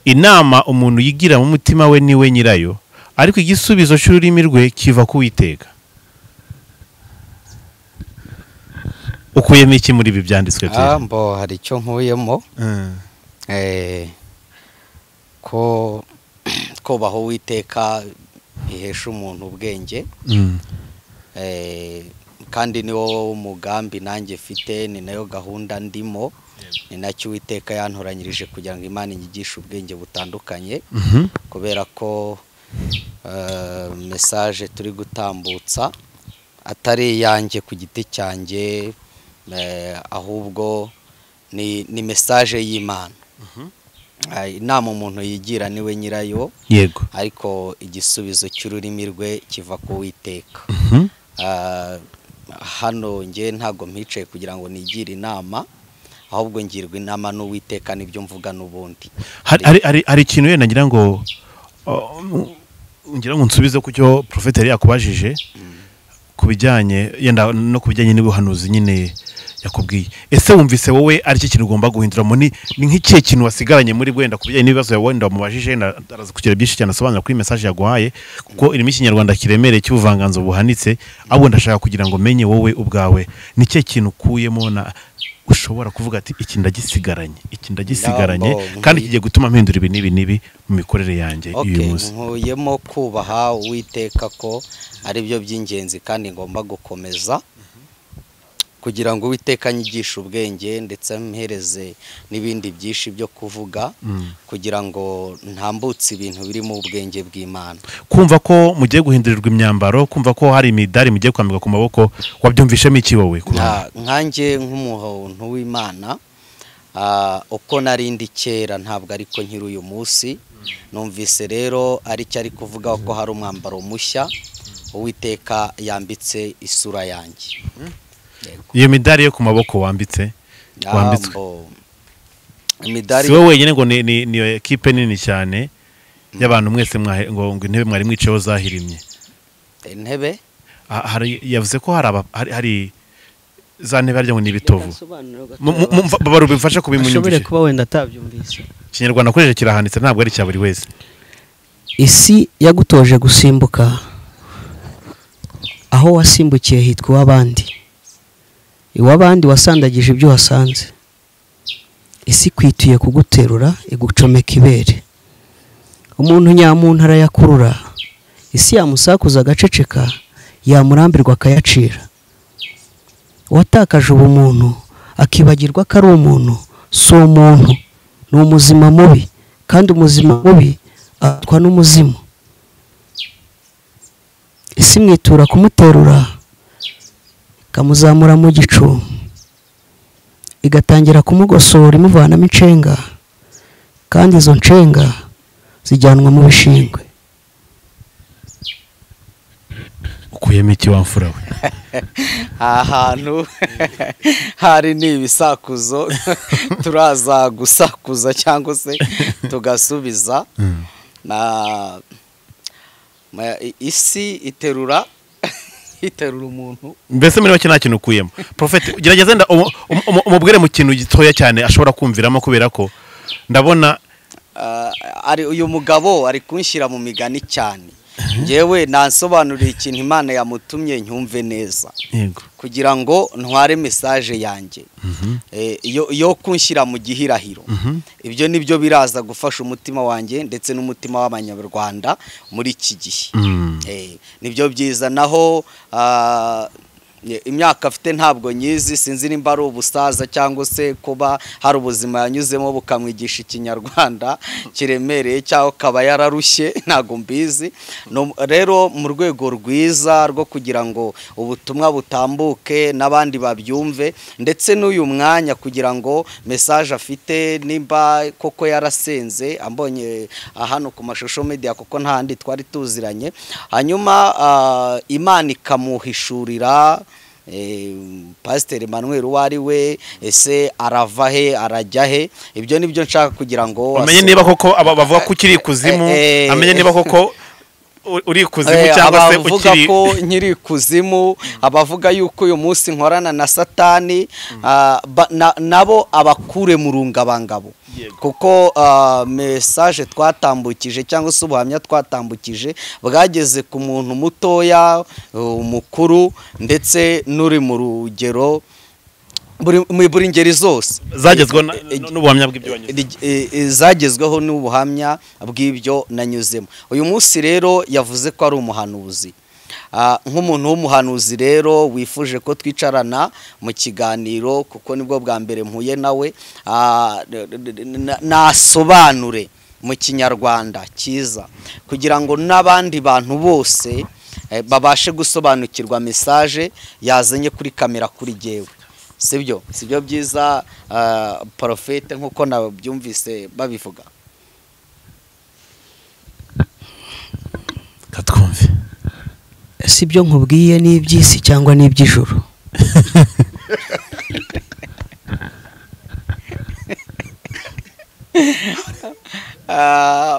Inama umuntu yigira mu mutima we niwe nyirayo, ariko igisubizo cy'ururimi rwe kiva ku Uwiteka. Ukuyemo iki muri ibi byanditswe byera? Mbo hari icyo nkuyemo. Ko kubaha Uwiteka bihesha umuntu ubwenge. Kandi ni wo umugambi nanjye mfite, ni nayo gahunda ndimo, ni nacyo Uwiteka yantoranyirije kugira ngo Imana inyigishe ubwenge butandukanye, kubera ko message turi gutambutsa atari yanjye ku giti cyanjye, ahubwo ni message y'Imana. Inama umuntu yigira niwe nyirayo. Yego. Ariko igisubizo cy'ururimi rwe kiva ku Uwiteka. Hano nge ntago mpicaye kugira ngo nigire inama, ahubwo ngirwa inama n'Uwiteka nibyo mvuga n'ubundi. Hari ikintu yenda ngira ngo nsubize ku cyo Prophet yari yakubajije kubijyanye yenda no kubijyanye n'ubuhanuzi nyine yakubwiye. Ese wumvise wowe ari iki kintu ugomba guhindura mu ni nk'ikihe kintu wasigaranye muri wenda kubijyanye n'ibibazo yawe wenda mubajije, araza kugira byinshi cyane asobanura kuri message yaguhaye, kuko irimo ikinyarwanda kiremereye cy'ubuvanganzo buhanitse. Ahubwo ndashaka kugira ngo menye wowe ubwawe ni ikihe kintu ukuyemo na ushobora kuvuga ati iki ndagisigaranye, iki ndagisigaranye kandi kigiye gutuma mpindura ibi n'ibi n'ibi mu mikorere yanjye uyu munsi. Nkuyemo kubaha Uwiteka ko ari byo by'ingenzi kandi ngomba gukomeza kugira ngo Uwiteka anyigishe ubwenge ndetse ampereze n'ibindi byinshi byo kuvuga, kugira ngo ntambutse ibintu biri mu bwenge bw'Imana. Kumva ko mugiye guhindurirwa imyambaro, kumva ko hari imidari mugiye kwambikwa ku maboko, wabyumvishemo iki wowe? Nkanjye nk'umuntu w'Imana, uko narindi kera ntabwo ariko nkiri uyu munsi. Numvise rero ari cyo ari kuvuga ko hari umwambaro mushya Uwiteka yambitse isura yanjye. Iyo midari yo ku maboko wambitse wambitswe imidari, si wowe wenyine ngo ni equipe nini cyane y'abantu mwese ngo intebe mwari mwiceho zahirimye. Intebe hari yavuze ko hari za ntebe harya ngo ni ibitovu. Babaru bimfasha kubimunyumvisha. Ashobore kuba wenda atabyumvise. Ikinyarwanda akoresheje kirahanitse ntabwo ari cya buri wese. Isi yagutoje gusimbuka, aho wasimbukiye hitwa iw'abandi. Iw'abandi wasandagije ibyo wasanze. Isi kwituye kuguterura igucomeka ibere. Umuntu nyamuntu arayakurura, isi yamusakuza agaceceka, yamurambirwa akayacira. Uwatakaje ubumuntu akibagirwa ko ari umuntu, si umuntu, ni umuzima mubi, kandi umuzima mubi atwa n'umuzimu. Isi mwitura kumuterura ikamuzamura mu gicu, igatangira kumugosora imuvanamo inshenga, kandi izo nshenga zijyanwa mu bishingwe. Ukuyemo iki wa mfura we? Ahantu hari ni ibisakuzo turaza gusakuza cyangwa se tugasubiza. Na isi iterura umuntu. Mbese muri make nta kintu ukuyemo. Prophet gerageza nda umubwire mu kintu gitoya cyane ashobora kumviramo, kubera ko ndabona ari uyu mugabo ari kunshyira mu migani cyane. Ngewe nansobanuriye ikintu Imana yamutumye ncyumve neza. Yego. Kugira ngo ntware message yanjye. Yo kunshyira mu gihirahiro. Ibyo nibyo biraza gufasha umutima wanjye ndetse n'umutima w'abanyarwanda muri iki gihe. Nibyo byiza. Naho Imyaka afite ntabwo nyizi, sinzi nimba ari ubusaza cyangwa se kuba hari ubuzima yanyuzemo bukamwigisha ikinyarwanda kiremereye cyangwa akaba yararushye, ntabwo mbizi. Rero mu rwego rwiza rwo kugira ngo ubutumwa butambuke n'abandi babyumve, ndetse n'uyu mwanya kugira ngo message afite nimba koko yarasenze ambonye hano ku mashusho media, kuko nta handi twari tuziranye, hanyuma Imana ikamuhishurira Pastor Emmanuel uwo ari we, ese arava he arajya he? Ibyo nibyo nshaka kugira ngo amenye niba koko bavuga ko ukiri kuzimu, amenye niba koko uri kuzimu cyangwa se ukiri ko nkiri kuzimu. Abavuga yuko uyu munsi nkorana na Satani nabo abakure mu rungabangabo, kuko message twatambukije cyangwa se ubuhamya twatambukije bwageze ku muntu mutoya, umukuru, ndetse n'uri mu rugero, buri ngeri zose zagezweho n'ubuhamya bw'ibyo wanyuzemo, zagezweho n'ubuhamya bw'ibyo nanyuzemo. Uyu munsi rero yavuze ko ari umuhanuzi. Nk'umuntu w'umuhanuzi rero wifuje ko twicarana mu kiganiro, kuko nibwo bwa mbere mpuye nawe, nasobanure mu kinyarwanda cyiza kugira ngo n'abandi bantu bose babashe gusobanukirwa message yazanye kuri kamera kuri jyewe. Sibyo, sibyo byiza profete nkuko nabyumvise babivuga. Katwumve. Sibyo nkubwiye n'iby'isi cyangwa n'iby'ijuru.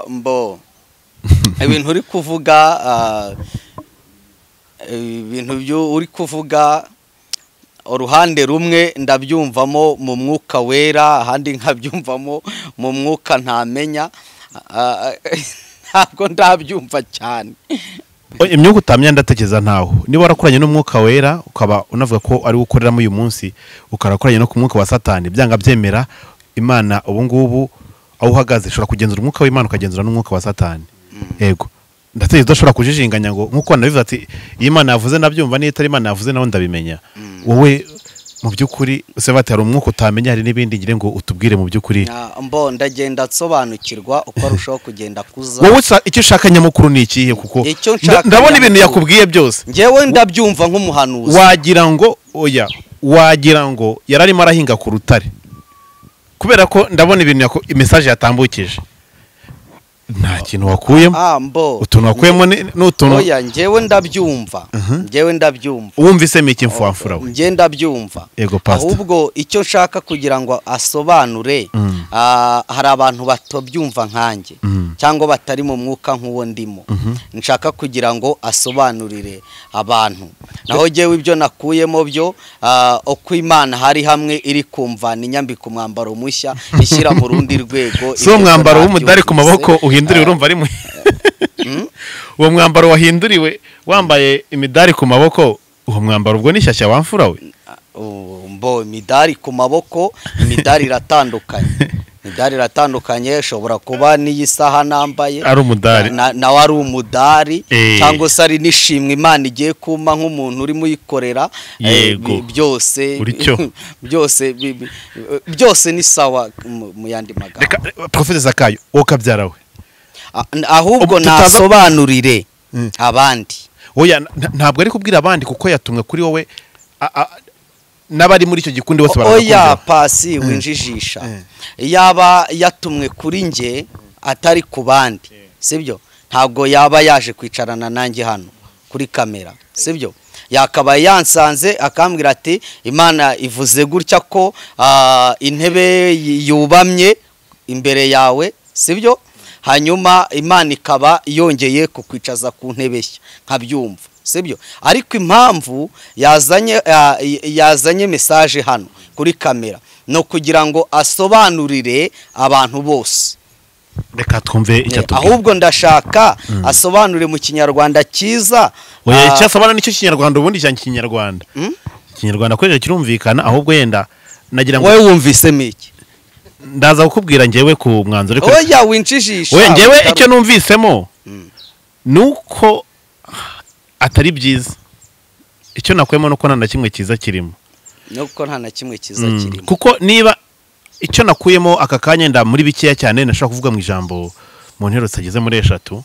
Mbo ibintu uri kuvuga, ibintu byo uri kuvuga uruhande rumwe ndabyumvamo mu mwuka wera, ahandi nkabyumvamo mu mwuka ntamenya, ntabwo ndabyumva cyane. Imyuka utamenya ndatekereza ntaho. Niba warakoranye n'umwuka wera ukaba unavuga ko ari gukoreramo uyu munsi, ukarakoranye no ku mwuka wa Satani, byanga byemera Imana ubu ngubu aho uhagaze ushobora kugenzura umwuka w'Imana ukagenzura n'umwuka wa Satani. Yego, ndatekereza udashobora kujijinganya ngo nkuko nabivuze ati Imana yavuze nabyumva, niyo itari Imana yavuze naho ndabimenya. Wowe mu by'ukuri usebati hari umwuka utamenya, hari n'ibindi ngire ngo utubwire mu by'ukuri. Mbo ndagenda nsobanukirwa uko arushaho kugenda kuza. Wowe icyo ushaka nyamukuru ni ikihe? Kuko ndabona ibintu yakubwiye byose njyewe ndabyumva nk'umuhanuzi. Wagira ngo oya, wagira ngo yararimo arahinga ku rutare, kubera ko ndabona ibintu message yatambukije nta kintu wakuyemo. Utuntu wakuyemo n'utuntu. Oya, njyewe ndabyumva, njyewe ndabyumva. Wumvise miki mfamfura we? Njye ndabyumva. Yego pastor. Ahubwo icyo nshaka kugira ngo asobanure, hari abantu batobyumva nkanjye cyangwa batari mu mwuka nk'uwo ndimo, nshaka kugira ngo asobanurire abantu. Naho njyewe ibyo nakuyemo byo uko Imana hari hamwe iri kumva ninyambika umwambaro mushya ishyira mu rundi rwego. So umwambaro w'umudari ku maboko uhinduriwe, urumva ari uwo mwambaro wahinduriwe wambaye imidari ku maboko, uwo mwambaro ubwo ni shyashya wamfura we? Mbo imidari ku maboko, imidari iratandukanye. Imidari iratandukanye, ishobora kuba n'iyisaha nambaye ari umudari, nawe ari umudari, cyangwa se ari nishimwe Imana igiye kuma nk'umuntu urimo uyikorera. Byose byose byose ni sawa mu yandi magambo. Reka Profete Zakayo wokabyara we, ahubwo nasobanurire abandi. Oya, ntabwo ari kubwira abandi kuko yatumwe kuri wowe n'abari muri icyo gikundi bose barakumva. Oya pasi winjijisha, yaba yatumwe kuri nge atari ku bandi, sibyo? Ntabwo yaba yaje kwicarana nanjye hano kuri kamera, sibyo? Yakaba yansanze akambwira ati Imana ivuze gutya ko intebe yubamye imbere yawe, sibyo? Hanyuma Imana ikaba yongeye kukwicaza ku ntebe nshya nkabyumva, sibyo? Ariko impamvu yazanye message hano kuri kamera no kugira ngo asobanurire abantu bose. Reka twumve icyo atubwira. Ahubwo ndashaka asobanure mu kinyarwanda cyiza. Oya, icyo asobanura nicyo kinyarwanda ubundi cyane kinyarwanda. Kinyarwanda kweje kirumvikana, ahubwo yenda nagira ngo wowe wumvisemo iki? Ndaza kukubwira njyewe ku mwanzuro. Oya winjijisha. Oya njyewe icyo numvisemo nuko atari byiza. Icyo nakuyemo nuko nta na kimwe cyiza kirimo. Nuko nta na kimwe cyiza kirimo. Kuko niba icyo nakuyemo aka kanya nda muri bikeya cyane nashaka kuvuga mu ijambo mu ntero zitageze muri 3.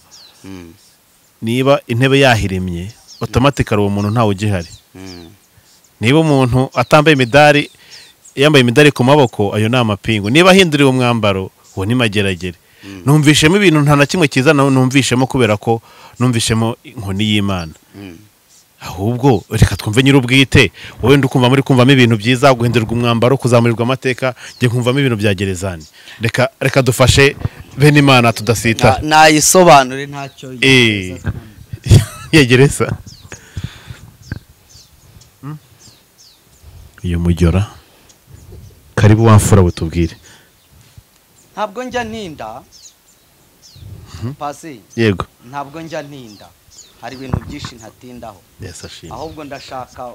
Niba intebe yahiremye automatically uwo muntu ntawe ugihari. Niba umuntu atambaye imidari, yambaye imidari ku maboko, ayo ni amapingu. Niba ahinduriwe umwambaro, uwo ni mageragere. Numvishemo ibintu nta na kimwe cyiza numvishemo, kubera ko numvishemo inkoni y'Imana. Ahubwo reka twumve nyir'ubwite, wowe ndukumva muri kumvamo ibintu byiza, guhindurirwa umwambaro, kuzamurirwa amateka, ngiye kumvamo ibintu bya gerezani. Reka dufashe bene Imana tudasita. Nayisobanure ntacyo yegereza. Iyo mujyora karibu wamfura butubwire. Ntabwo njya ntinda pasi. Yego. Ntabwo njya ntinda, hari ibintu byinshi ntatindaho. Ahubwo ndashaka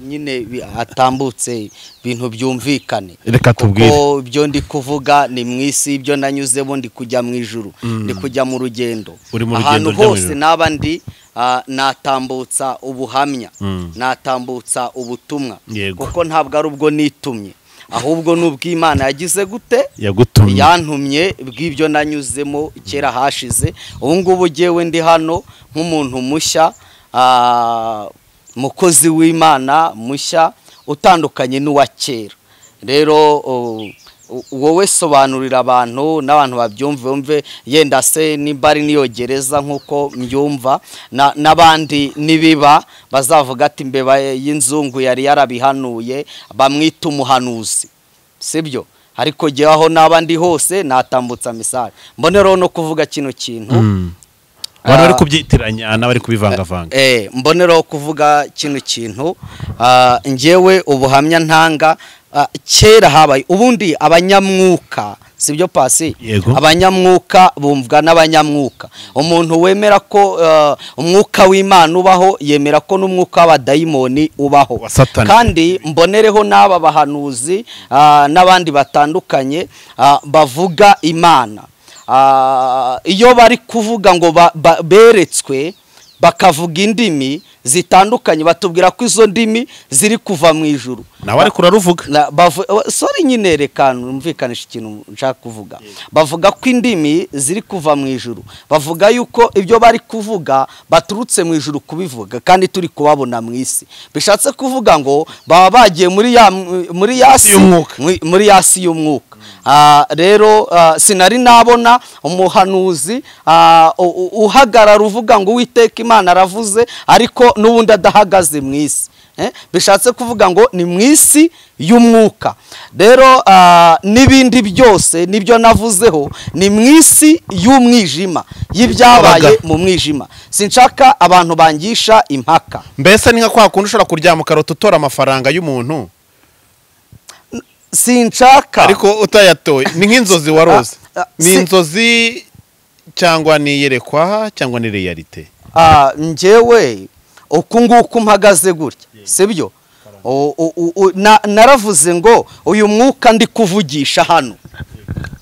nyine atambutse ibintu byumvikane. Reka tubwire. Kuko ibyo ndi kuvuga ni mu isi, ibyo nanyuzemo ndi kujya mu ijuru, ndi kujya mu rugendo. Ahantu hose naba ndi natambutsa ubuhamya, natambutsa ubutumwa. Kuko ntabwo ari ubwo nitumye, ahubwo n'ubw'Imana yagize gute yagutumye, yantumye bw'ibyo nanyuzemo kera hashize. Ubu ngubu jewe ndi hano nk'umuntu mushya, mukozi w'Imana mushya utandukanye n'uwa kera. Rero wowe sobanurira abantu n'abantu babyumve, umve yenda se nimba ari niyo gereza nkuko mbyumva, n'abandi nibiba bazavuga ati mbeba y'inzungu yari yarabihanuye, bamwita umuhanuzi, sibyo? Ariko jye aho nabandi hose natambutsa message. Mbonero no kuvuga kino kintu abantu bari kubyitiranya n'abari kubivangavanga. Mbonero kuvuga kino kintu, njyewe ubuhamya ntanga kera habaye ubundi abanyamwuka, sibyo pasi? Abanyamwuka bumvwa n'abanyamwuka. Umuntu wemera ko umwuka w'Imana ubaho, yemera ko n'umwuka w'abadayimoni ubaho. Kandi mbonereho n'aba bahanuzi n'abandi batandukanye bavuga Imana, iyo bari kuvuga ngo beretswe bakavuga indimi zitandukanye, batubwira ko izo ndimi ziri kuva mu ijuru. Nawe ariko uraruvuga. Sorry nyine reka numvikanisha ikintu nshaka kuvuga. Bavuga ko indimi ziri kuva mu ijuru, bavuga yuko ibyo bari kuvuga baturutse mu ijuru kubivuga, kandi turi kubabona mu isi. Bishatse kuvuga ngo baba bagiye muri yasi y'umwuka. Rero sinari nabona umuhanuzi uhagarara uvuga ngo Uwiteka Imana aravuze, ariko n'ubundi adahagaze mu isi. Bishatse kuvuga ngo ni mu isi y'umwuka. Rero n'ibindi byose nibyo navuzeho ni mu isi y'umwijima, y'ibyabaye mu mwijima. Sinshaka abantu bangisha impaka. Mbese ni nka kwa kundi ushobora kuryama ukarota utora amafaranga y'umuntu, sinshaka ariko utayatoye. Ni nk'inzozi warose. Ni inzozi cyangwa ni iyerekwa cyangwa ni realite? Njyewe uku nguku mpagaze gutya, sibyo? Naravuze ngo uyu mwuka ndi kuvugisha hano,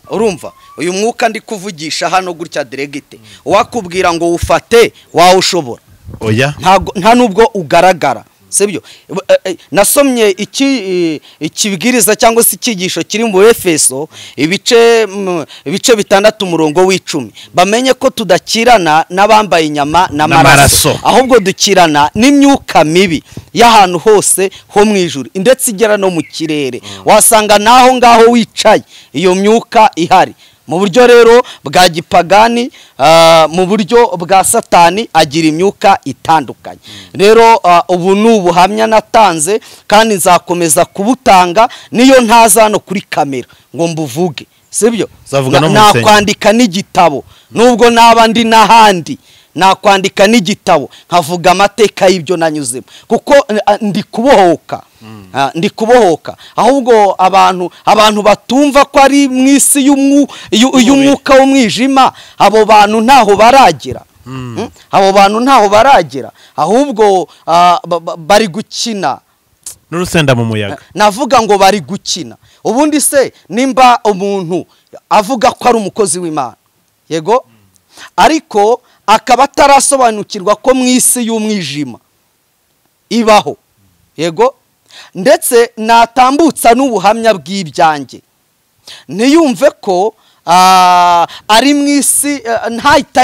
urumva uyu mwuka ndi kuvugisha hano gutya diregite, wakubwira ngo ufate wawushobora? Oya, nta nubwo ugaragara, sibyo? Nasomye ikibwiriza cyangwa se icyigisho kiri mu Efeso ibice 6 umurongo w'10. Bamenye ko tudakirana n'abambaye inyama n'amaraso, ahubwo dukirana n'imyuka mibi y'ahantu hose ho mu ijuru, ndetse igera no mu kirere. Wasanga naho ngaho wicaye iyo myuka ihari. Mu buryo rero bwa gipagani, mu buryo bwa Satani agira imyuka itandukanye. Rero ubu ni ubuhamya natanze kandi nzakomeza kubutanga, niyo ntaza hano kuri kamera ngo mbuvuge, sibyo? Nakwandika n'igitabo, nubwo naba ndi n'ahandi nakwandika n'igitabo nkavuga amateka y'ibyo nanyuzemo, kuko ndi kubohoka. Ndi kubohoka. Ahubwo abantu batumva ko ari mu isi y'umwuka w'umwijima, abo bantu ntaho baragera. Abo bantu ntaho baragera, ahubwo bari gukina n'urusenda mu muyaga. Navuga ngo bari gukina. Ubundi se nimba umuntu avuga ko ari umukozi w'Imana, yego, ariko akaba atarasobanukirwa ko mu isi y'umwijima ibaho, yego, ndetse natambutsa n'ubuhamya bw'ibyanjye, ntiyumve ko ari mu isi, ntahita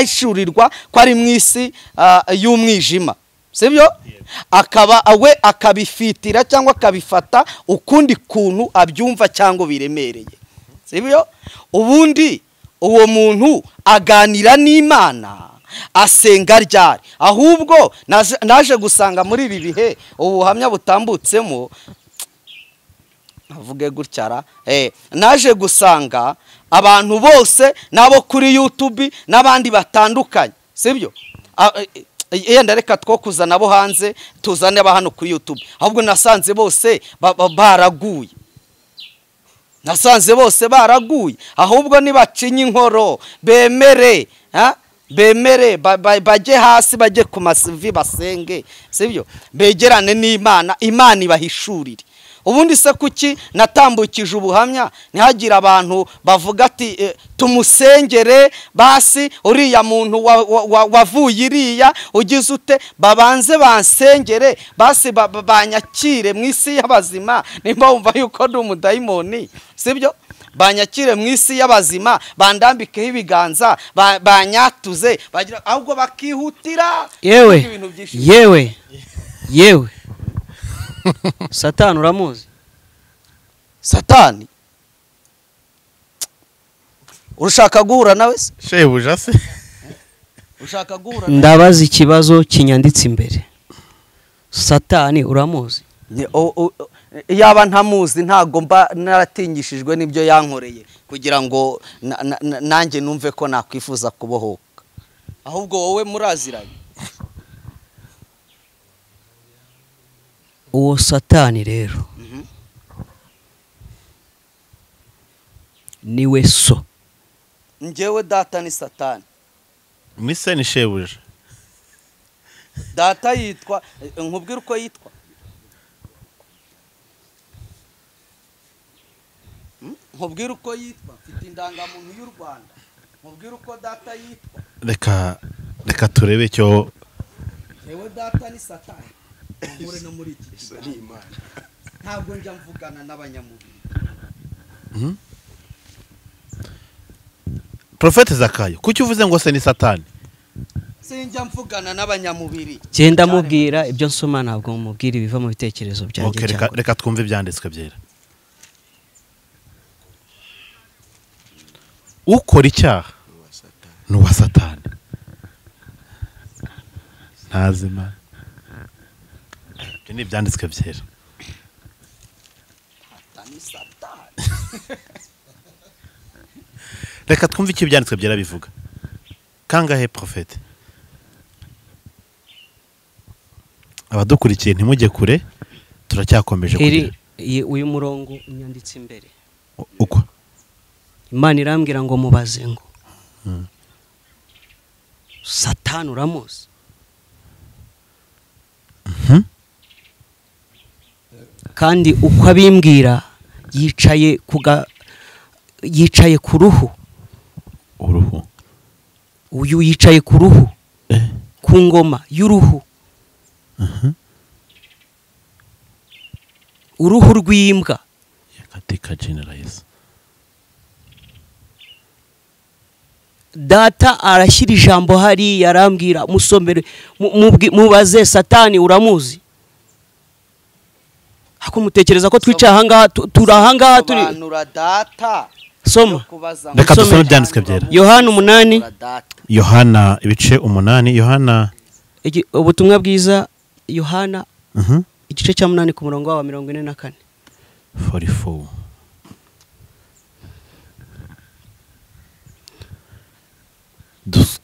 ko ari mu isi y'umwijima, sibyo? Akaba we akabifitira cyangwa akabifata ukundi kuntu abyumva cyangwa biremereye, sibyo? Ubundi uwo muntu aganira n'Imana asenga ryari? Ahubwo naje gusanga muri ibi bihe ubuhamya butambutsemo, avuge gutyara, naje gusanga abantu bose nabo kuri YouTube n'abandi batandukanye, sibyo? Yenda reka two kuzana abo hanze, tuzane aba hano kuri YouTube. Ahubwo nasanze bose baraguye, nasanze bose baraguye. Ahubwo nibacinye inkoro, bemere, bemere bajye hasi, bajye ku masivi basenge, sibyo? Begerane n'Imana, Imana ibahishurire. Ubundi se kuki natambukije ubuhamya ntihagire abantu bavuga ati tumusengere basi uriya muntu wavuye iriya ugize ute, babanze bansengere basi banyakire mu isi y'abazima, nimba wumva yuko ndi umudayimoni, sibyo? Banyakire mu isi y'abazima, bandambikeho ibiganza, banyatuze, bagira ahubwo bakihutira. Yewe yewe yewe, Satani uramuzi? Satani urushaka guhura nawe se? Shebuja se ushaka guhura? Ndabaza ikibazo kinyanditse imbere. Satani uramuzi? Yaba ntamuzi ntago mba naratinyishijwe n'ibyo yankoreye kugira ngo nanjye numve ko nakwifuza kubohoka. Ahubwo wowe muraziranye. Uwo Satani rero niwe so. Njyewe data ni Satani. Mise ni shebuja. Data yitwa, nkubwira uko yitwa. Nkubwira uko yitwa, mfite indangamuntu y'u Rwanda. Nkubwira uko data yitwa. Reka turebe cyo. Njyewe data ni Satani. Nkure no muri iki kiganiro. Ntabwo njya mvugana n'abanyamubiri. Profete Zakayo, kuki uvuze ngo se ni Satani? Sinjya mvugana n'abanyamubiri. Genda mubwira ibyo nsoma, ntabwo mubwira ibiva mu bitekerezo byanjye. Okay, reka twumve ibyanditswe byera. Ukora icyaha ni uwa Satani. Ntazima. Ibyo ni ibyanditswe byera. Reka twumve icyo ibyanditswe byera bivuga. Kangahe profete? Abadukurikiye ntimujye kure, turacyakomeje kugira. Uyu murongo unyanditse imbere. Uko? Imana irambwira ngo mubaze ngo Satani uramuzi? Kandi uko abimbwira yicaye yicaye ku ruhu. Uruhu. Uyu yicaye ku ruhu. Ku ngoma y'uruhu. Uruhu rw'imbwa. Katika jina la Yesu. Data arashyira ijambo hari yarambwira musomere mubaze Satani uramuzi? Ako mutekereza ko twicaye ahangaha, turahangaha turi data. Soma. Reka dusome ibyanditswe byera. Yohana 8. Yohana ibice 8. Yohana ubutumwa bwiza Yohana igice cya 8 ku murongo wa 44. 44.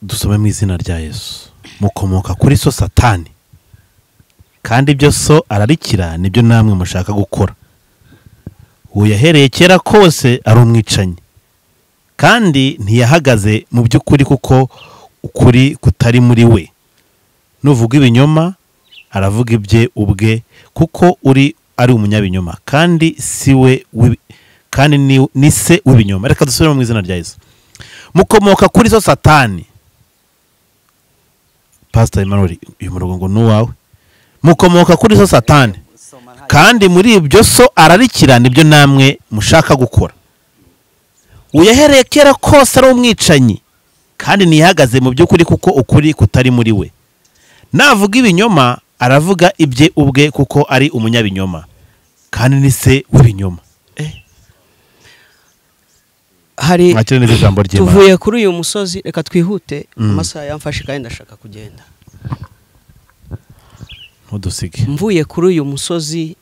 Dusome mu izina rya Yesu. Mukomoka kuri so Satani, kandi ibyo so ararikira nibyo namwe mushaka gukora. Uwo yahereye kera kose ari umwicanyi, kandi ntiyahagaze mu by'ukuri kuko ukuri kutari muri we. Nuvuga ibinyoma aravuga ibye ubwe, kuko uri ari umunyabinyoma, kandi si we, kandi ni se w'ibinyoma. Reka dusubire mu izina rya Yesu. Mukomoka kuri so Satani. Pastor Emmanuel, uyu murongo ngo nuwawe. Mukomoka kuri so Satani, kandi muri ibyo so ararikirana ibyo namwe mushaka gukora. Uyahereye kera kose ari umwicanyi, kandi ntihagaze mu by'ukuri kuko ukuri kutari muri we. Navuga ibinyoma aravuga ibye ubwe kuko ari umunyabinyoma, kandi ni se w'ibinyoma. Hari Mwakire neza ijambo ry'Imana. Tuvuye kuri uyu musozi, reka twihute, amasaha yamfashe kandi ndashaka kugenda. Ntudusige. Mvuye kuri uyu musozi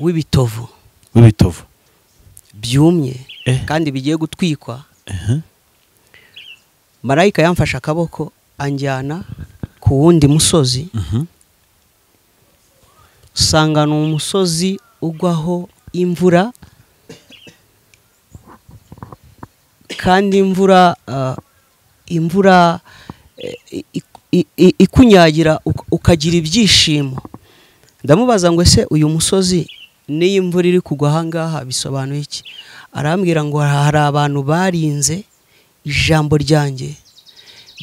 w'ibitovu. W'ibitovu byumye kandi bigiye gutwikwa. Marayika yamfashe akaboko anjyana ku wundi musozi. Sanga ni umusozi ugwaho imvura, kandi imvura ikunyagira ukagira ibyishimo. Ndamubaza ngo ese uyu musozi n'iyi mvura iri kugwa aha ngaha bisobanuye iki? Arambwira ngo hari abantu barinze ijambo ryanjye,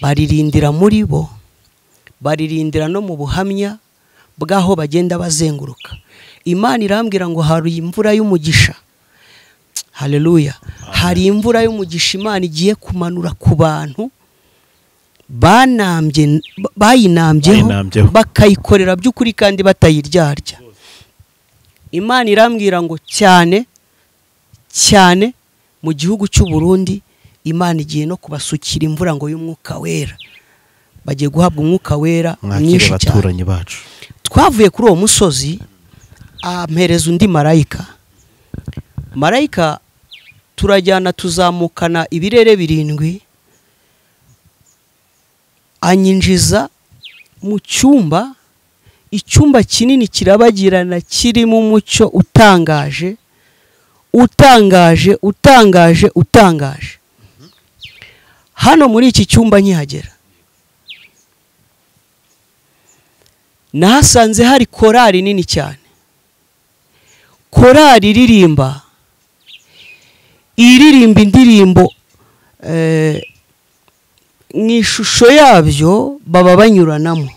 baririndira muri bo, baririndira no mu buhamya bw'aho bagenda bazenguruka. Imana irambwira ngo hari imvura y'umugisha. Haleluya. Hari imvura y'umugisha Imana igiye kumanura ku bantu bayinambyeho bakayikorera by'ukuri kandi batayiryarya. Imana irambwira ngo cyane cyane mu gihugu cy'u Burundi Imana igiye no kubasukira imvura ngo y'umwuka wera. Bagiye guhabwa umwuka wera mwinshi cyane. Twavuye kuri uwo musozi ampereza undi marayika. Marayika turajyana tuzamukana ibirere 7, anyinjiza mu cyumba, icyumba kinini kirabagirana kirimo umucyo utangaje utangaje utangaje utangaje. Hano muri iki cyumba nkihagera nahasanze hari korali nini cyane. Korali iririmba indirimbo mu ishusho yabyo baba banyuranamo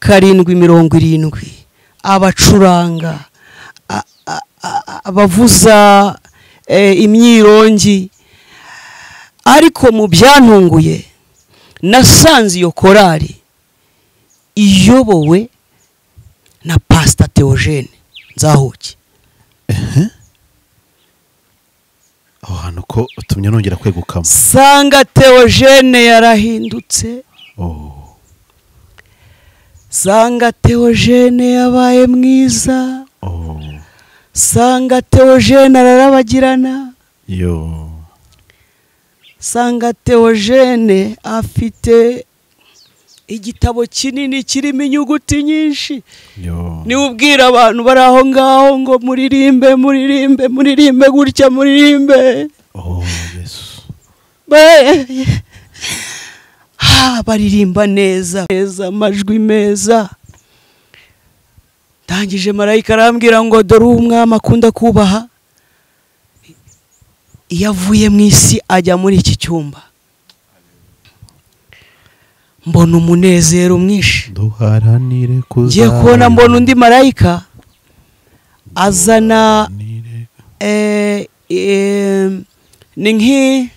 770, abacuranga, abavuza imyirongi. Ariko mu byantunguye nasanze iyo korali iyobowe na Pastor Theogene Nzahuki. Aho hantu ko utumye nongera kwegukamo. Sanga Theogene yarahindutse. Sanga Theogene yabaye mwiza. Sanga Theogene ararabagirana. Yo. Sanga Theogene afite igitabo kinini kirimo inyuguti nyinshi. Ni ubwira abantu bari aho ngaho ngo muririmbe muririmbe muririmbe gutya muririmbe. Oh Yesu. Baririmba neza neza, amajwi meza. Ndangije marayika arambwira ngo dore umwami akunda kubaha, iyo avuye mu isi ajya muri iki cyumba. Mbona umunezero mwinshi. Ngiye kubona mbona undi marayika azana ni nki,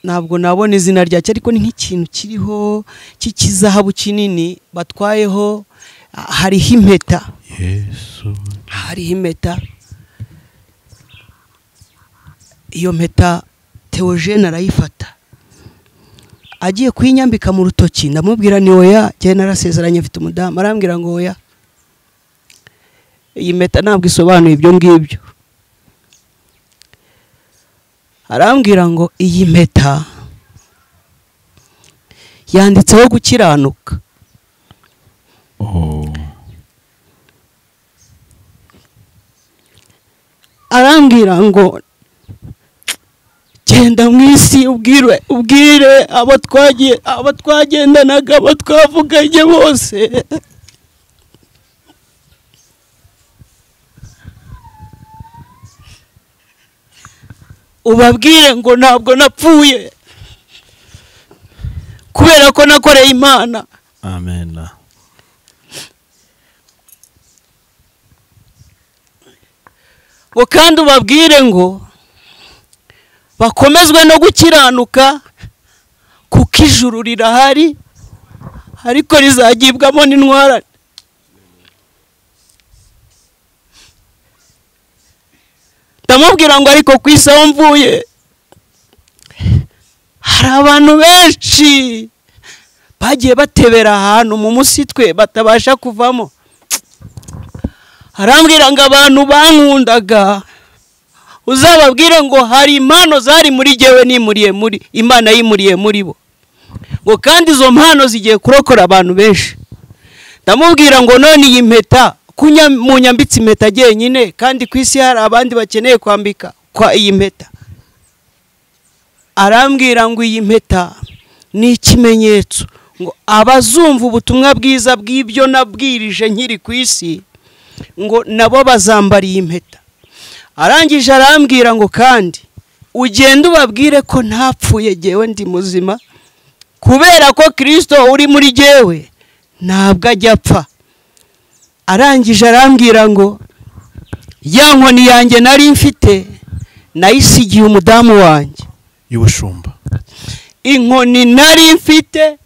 ntabwo nabona izina ryacyo, ariko ni nk'ikintu kiriho cy'ikizahabu kinini batwayeho, hariho impeta. Yesu. Hariho impeta. Iyo mpeta Theogene arayifata agiye kuyinyambika mu rutoki. Ndamubwira ni oya, njye narasezeranye mfite umudamu. Arambwira ngo oya, iyi mpeta ntabwo isobanuye ibyo ngibyo. Arambwira ngo iyi mpeta yanditseho gukiranuka. Arambwira ngo genda mu isi ubwire abo twagiye, abo twagendanaga, abo twavuganye bose. Ubabwire ngo ntabwo napfuye kubera ko nakoreye Imana. Amen. Ngo kandi ubabwire ngo bakomezwe no gukiranuka, kuko ijuru rirahari ariko rizagibwamo n'intwarane. Ndamubwira ngo ariko ku isi aho mvuye hari abantu benshi bagiye batebera ahantu mu musitwe batabasha kuvamo. Arambwira ngo abantu bankundaga uzababwire ngo hari impano zari muri jyewe nimuriye muri Imana yimuriye muri bo, ngo kandi izo mpano zigiye kurokora abantu benshi. Ndamubwira ngo none iyi mpeta munyambitse impeta jyenyine, kandi ku isi hari abandi bakeneye kwambika kwa iyi mpeta. Arambwira ngo iyi mpeta ni ikimenyetso ngo abazumva ubutumwa bwiza bw'ibyo nabwirije nkiri ku isi ngo nabo bazambara iyi mpeta. Arangije arambwira ngo kandi ugende ubabwire ko ntapfuye jyewe ndi muzima, kubera ko Kristo uri muri jyewe ntabwo ajya apfa. Arangije arambwira ngo ya nkoni yanjye nari mfite nayisigiye umudamu wanjye y'ubushumba. Inkoni nari mfite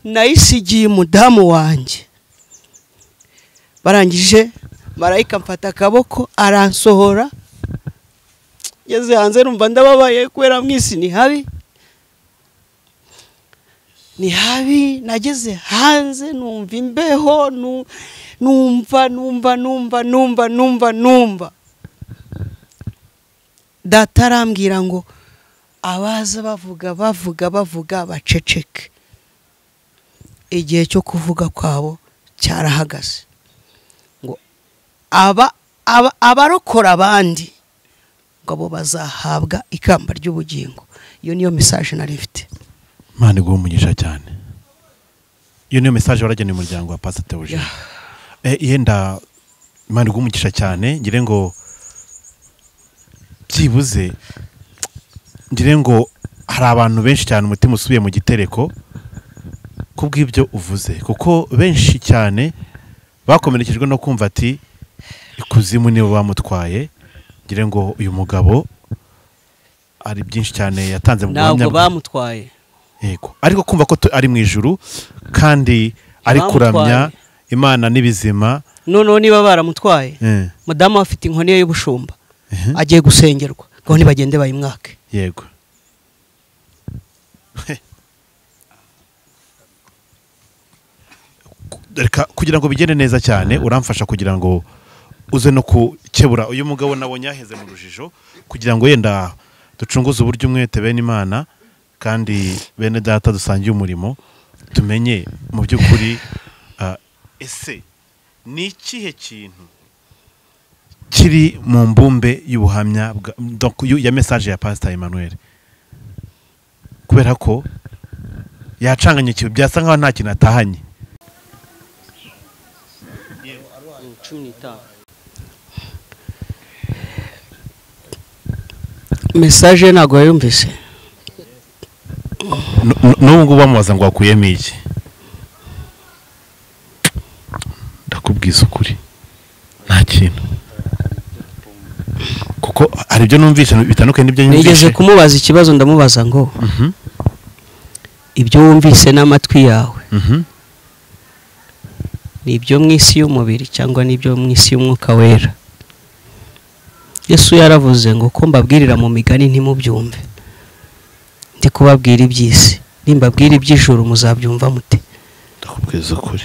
nayisigiye umudamu wanjye. Barangije marayika mfata akaboko aransohora. Ngeze hanze numva ndababaye kubera mwisi ni habi. Ni habi. Nageze hanze numva imbeho, numva numva numva numva numva numva. Data arambwira ngo abaza bavuga bavuga bavuga baceceke, igihe cyo kuvuga kwabo cyarahagaze. Ngo abarokora abandi ngo abo bazahabwa ikamba ry'ubugingo. Iyo niyo message nari mfite. Imana iguhe umugisha cyane. Iyo niyo message warageneye umuryango wa Pastor Theogene. Yenda Imana iguhe umugisha cyane, ngire ngo byibuze ngire ngo hari abantu benshi cyane umutima usubiye mu gitereko kubw'ibyo uvuze, kuko benshi cyane bakomerekejwe no kumva ati ikuzimu nibo bamutwaye. Ngire ngo uyu mugabo ari byinshi cyane yatanze mu buhamya, ntabwo bamutwaye. Yego, ariko kumva ko ari mu ijuru kandi ari kuramya Imana n'ibizima. None niba baramutwaye, mudamu afite inkoni ye y'ubushumba agiye gusengerwa ngo nibagende bayimwake. Yego. Reka kugira ngo bigende neza cyane uramfasha kugira ngo uze no gukebura uyu mugabo nabonye yaheze mu rujijo, kugira ngo yenda ducunguze uburyo umwete bene Imana kandi bene data dusangiye umurimo, tumenye mu by'ukuri ese ni ikihe kintu kiri mu mbumbe y'ubuhamya ya message ya Pastor Emmanuel, kubera ko yacanganye ikintu byasa nkaho nta kintu atahanye. Message ntabwo yumvise. N'ubu ngubu bamubaza ngo wakuyemo iki, ndakubwiza ukuri nta kintu, kuko hari ibyo numvise bitandukanye n'ibyo nyumvise. Nigeze kumubaza ikibazo ndamubaza ngo ibyo wumvise n'amatwi yawe ni ibyo mu isi y'umubiri cyangwa n'ibyo mu isi y'umwuka wera? Yesu yaravuze ngo ko mbabwirira mu migani ntimubyumve, ndi kubabwira iby'isi, nimbabwira iby'ijuru muzabyumva mute? Ndakubwiza ukuri.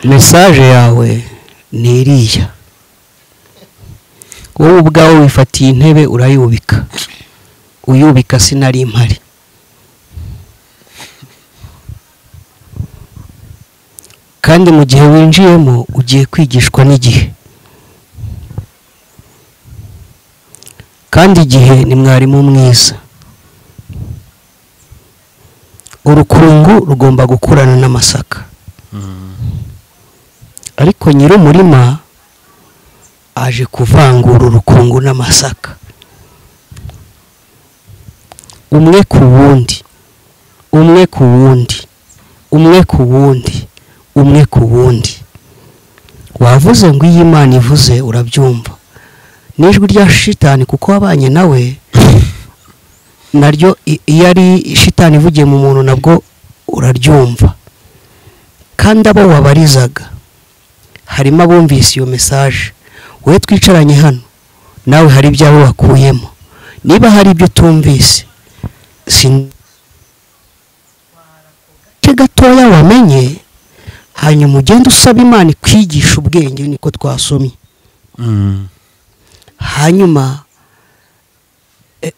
Message yawe ni iriya, wowe ubwawe wifatiye intebe urayubika, uyubika sinari mpari. Kandi mu gihe winjiyemo ugiye kwigishwa n'igihe, kandi igihe ni mwarimu mwiza. Urukungu rugomba gukurana n'amasaka, ariko nyir'umurima aje kuvangura urukungu n'amasaka, umwe ku wundi, umwe ku wundi, umwe ku wundi, umwe ku wundi. Wavuze ngo iyi Imana ivuze urabyumva, n'ijwi rya shitani kuko wabanye nawe naryo iyo ari shitani ivugiye mu muntu nabwo uraryumva. Kandi abo wabarizaga harimo abumvise iyo message, wowe twicaranye hano nawe hari ibyawe wakuyemo. Niba hari ibyo tumvise gatoya wamenye, hanyuma ugende usaba Imana ikwigisha ubwenge, niko twasomye. Hanyuma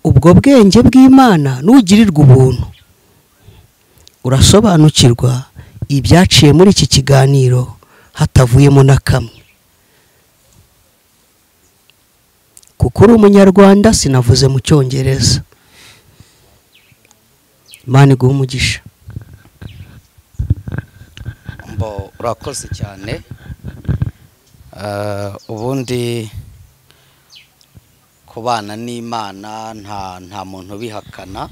ubwo bwenge bw'Imana nugirirwa ubuntu urasobanukirwa ibyaciye muri iki kiganiro hatavuyemo na kamwe. Kuko uri umunyarwanda sinavuze mu cyongereza. Imana iguhe umugisha. Mbo urakoze cyane. Ubundi kubana n'Imana nta muntu bihakana.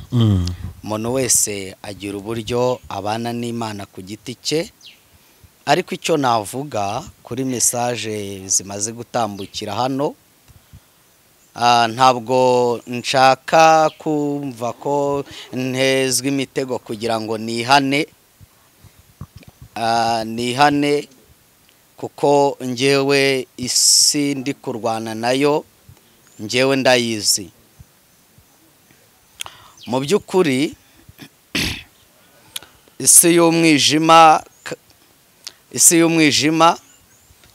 Umuntu wese agira uburyo abana n'Imana ku giti cye. Ariko icyo navuga kuri message zimaze gutambukira hano, ntabwo nshaka kumva ko ntezwe imitego kugira ngo nihane, nihane kuko njyewe isi ndi kurwana nayo njyewe ndayizi. Mu by'ukuri isi y'umwijima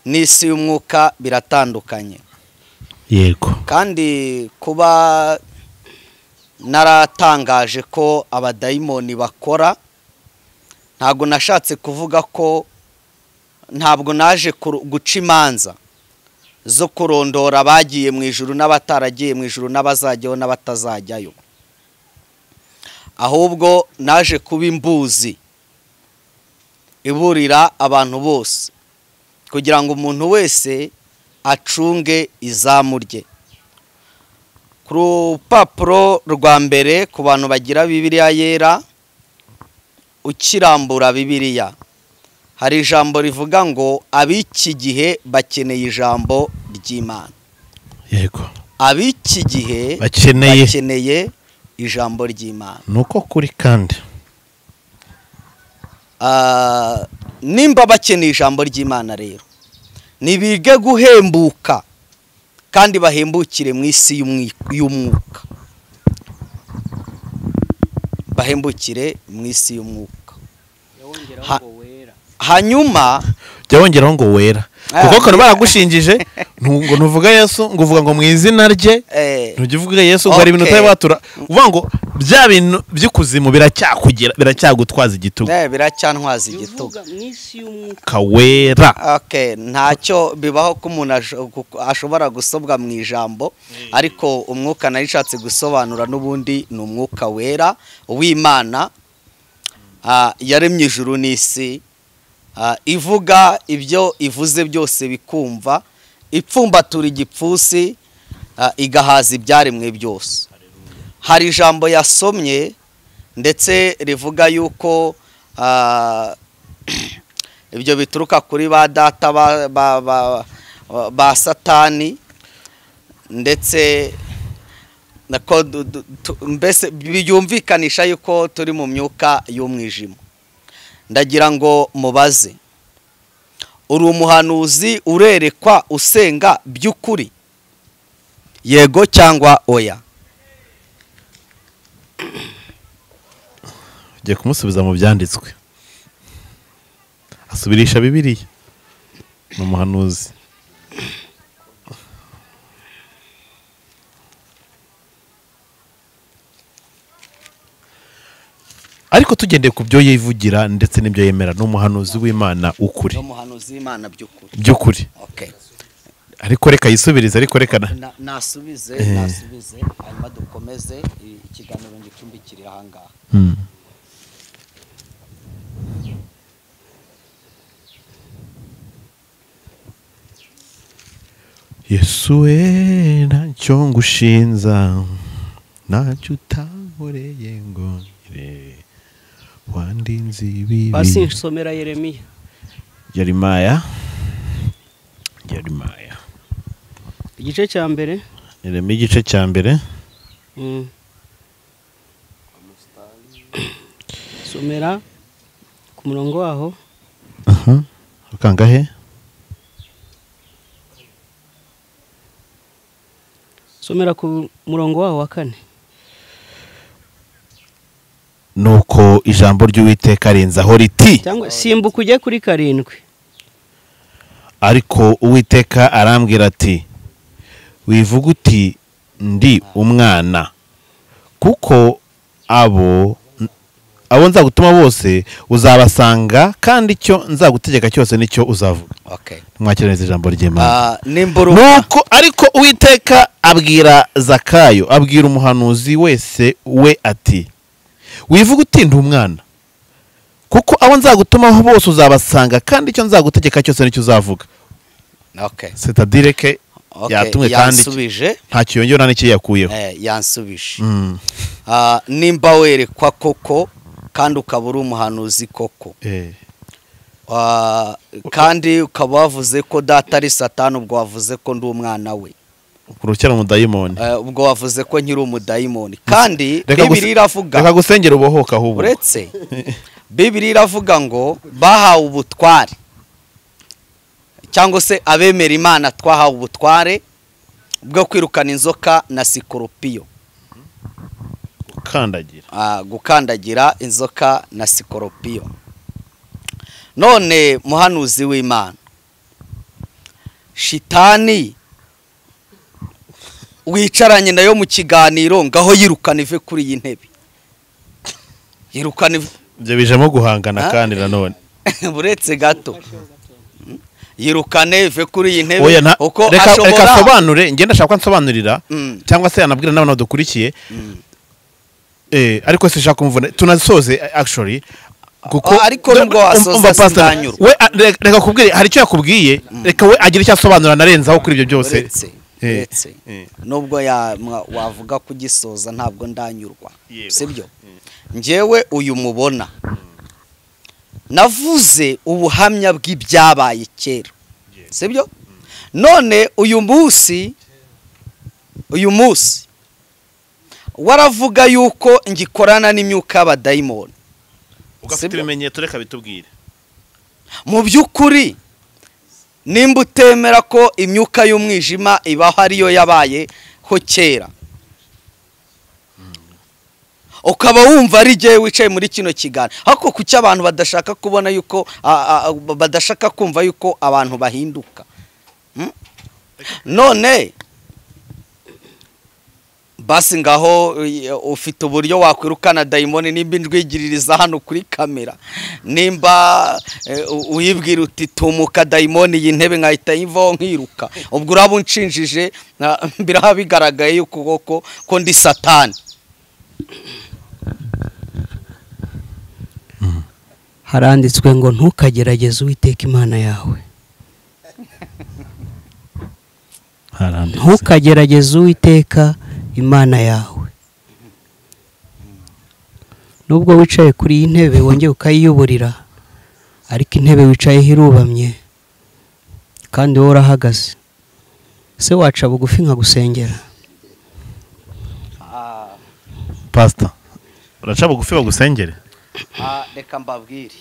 n'isi y'umwuka biratandukanye. Yego. Kandi kuba naratangaje ko abadayimoni bakora, ntabwo nashatse kuvuga ko ntabwo naje guca imanza zo kurondora abagiye mu ijuru n'abataragiye mu ijuru n'abazajyayo n'abatazajyayo, ahubwo naje kuba imbuzi iburira abantu bose kugira ngo umuntu wese acunge izamu rye. Ku rupapuro rwa mbere ku bantu bagira Bibiliya yera, ukirambura Bibiliya hari ijambo rivuga ngo ab'iki gihe bakeneye ijambo ry'Imana. Yego. Ab'iki gihe bakeneye ijambo ry'Imana. Nuko kuri kandi nimba bakeneye ijambo ry'Imana rero nibige guhembuka kandi bahembukire mu isi y'umwuka, bahembukire mu isi y'umwuka. Hanyuma jya wongeraho ngo wera, kuko kare baragushinjije ngo ntuvuga Yesu, ngo uvuga ngo mu izina rye, ntujya uvuga Yesu ngo hari ibintu utabatura, uvuga ngo bya bintu by'ikuzimu biracyakugira, biracyagutwaza igitugu. Biracyantwaza igitugu kawera. Okay, ntacyo bibaho ko umuntu ashobora gusobwa mu ijambo, ariko umwuka narishatse gusobanura n'ubundi ni umwuka wera w'Imana yaremye ijuru n'isi, ivuga ibyo ivuze byose bikumva, ipfumbatura igipfusi, igahaza ibyaremwe byose. Hari ijambo yasomye ndetse rivuga yuko ibyo bituruka kuri ba data ba Satani, ndetse mbese byumvikanisha yuko turi mu myuka y'umwijima. Ndagira ngo mubaze, uri umuhanuzi urerekwa usenga by'ukuri? Yego cyangwa oya? Ugiye kumusubiza mu byanditswe, asubirisha Bibiliya. Ni umuhanuzi. Ariko tugendeye ku byo yivugira ndetse n'ibyo yemera, ni umuhanuzi w'Imana ukuri. Ni umuhanuzi w'Imana by'ukuri. By'ukuri. Okay. Ariko reka yisubirize, ariko reka nasubize, hanyuma dukomeze ikiganiro ngicumbikirira aha ngaha. Yesu we ntacyo ngushinza, ntacyo utankoreye ngo ngire, wandinze ibibi. Basi nsomera Yeremiya. Yeremiya Jeremiah Igice cya mbere. Yeremiya igice cya mbere. Somera ku murongo waho. Kangahe? Somera ku murongo waho wa 4. Nuko ijambo ry'Uwiteka rinzaho riti, cyangwa simbuka ujye kuri 7. Ariko Uwiteka arambwira ati, wivuga uti ndi umwana, kuko abo nzagutuma bose uzabasanga, kandi icyo nzagutegeka cyose nicyo uzavuga. Okay. Mwakira neza ijambo ry'Imana. Nuko ariko Uwiteka abwira Zakayo, abwira umuhanuzi wese we ati, wivuga uti ndi umwana, kuko abo nzagutumaho bose uzabasanga, kandi icyo nzagutegeka cyose nicyo uzavuga. Okay. C'est-à-dire que yatumwe kandi ntacyo yongera n'icyo yakuyeho. Yansubije. Nimba werekwa koko kandi ukaba uri umuhanuzi koko, kandi ukaba wavuze ko data ari Satani, ubwo wavuze ko ndi umwana we, urukera umudayimoni, ubwo wavuze ko nkiri umudayimoni. Kandi Bibiliya iravuga, reka gusengera ubohoka ahubwo. Uretse Bibiliya iravuga ngo bahawe ubutware, cyangwa se abemera Imana twahawe ubutware bwo kwirukana inzoka na sikoropiyo. Gukandagira inzoka na sikoropiyo. None muhanuzi w'Imana, shitani wicaranye nayo mu kiganiro, ngaho yirukana ive kuri iyi ntebe. Yirukana ibyo bijemo guhangana kandi nanone. Buretse gato. Yirukane ive kuri iyi ntebe uko ashobora. Reka asobanure, ngenda ashaka ko ansobanurira cyangwa se anabwira n'abantu badukurikiye. Ariko se shaka kumvuna tunasoze actually, kuko ariko nubwo wasoza sindanyurwa. We reka kubwire, hari icyo yakubwiye, reka we agira icyo asobanura narenzaho kuri ibyo byose. Uretse nubwo wavuga kugisoza ntabwo ndanyurwa, sibyo? Njyewe uyu mubona navuze ubuhamya bw'ibyabaye kera, sibyo? None uyu munsi waravuga yuko ngikorana n'imyuka y'abadayimoni. Ugafite ibimenyetso, reka bitubwire. Mu by'ukuri nimba utemera ko imyuka y'umwijima ibaho ariyo yabayeho kera, ukaba wumva ari jyewe wicaye muri kino kiganiro, ariko kuki abantu badashaka kubona yuko badashaka kumva yuko abantu bahinduka? None basi ngaho ufite uburyo wakwirukana dayimoni, nimba indwigiririza hano kuri kamera, nimba uyibwira uti tumuka dayimoni iyi ntebe nkahita yivaho nkiruka, ubwo uraba unshinjije, biraba bigaragaye yuko koko ko ndi Satani. Haranditswe ngo ntukagerageze Uwiteka Imana yawe. Ntukagerageze Uwiteka Imana yawe. Nubwo wicaye kuri iyi ntebe wongeye ukayiyuburira, ariko intebe wicayeho irubamye kandi wowe urahagaze. Se waca bugufi nkagusengera? Pastor, uraca bugufi bagusengere? Reka mbabwire,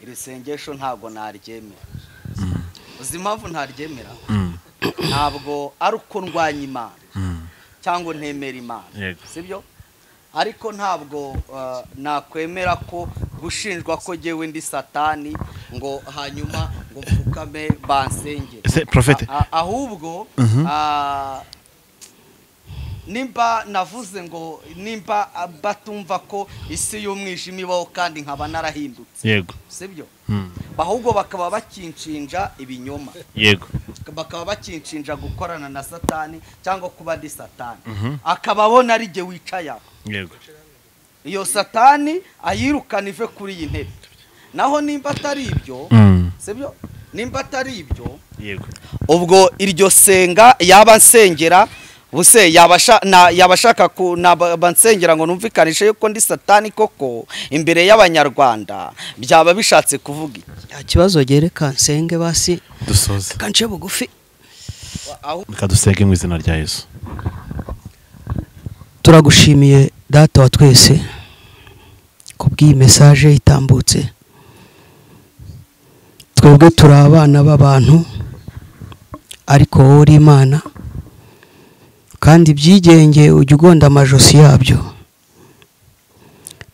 iri sengesho ntabwo naryemera. Uzi impamvu ntaryemera? Ntabwo ari uko ndwanya Imana cyangwa ntemera Imana, sibyo? Ariko ntabwo nakwemera ko gushinjwa ko jyewe ndi Satani ngo hanyuma ngo mfukame bansengere. Ahubwo nimba navuze ngo nimba batumva ko isi y'umwijima ibaho kandi nkaba narahindutse, yego, sibyo? Ahubwo bakaba bakinshinja ibinyoma, yego, bakaba bakinshinja gukorana na Satani cyangwa kuba ndi Satani, akaba abona ari jye wicaye aho, yego, iyo Satani ayirukana ive kuri iyi ntebe. Naho nimba atari ibyo, sibyo? Nimba atari ibyo, yego, ubwo iryo senga yaba nsengera Ubuse yabashaka bansengera ngo numvikanishe yuko ndi satani koko imbere y'abanyarwanda, byaba bishatse kuvuga iki? Nta kibazo, gereka nsenge basi dusoze. Kance bugufi. Reka dusenge mu izina rya Yesu. Turagushimiye data wa twese kubw'iyi message itambutse. Twebwe turi abana b'abantu, ariko wowe uri Imana, kandi ibyigenge ujya ugonda amajosi yabyo.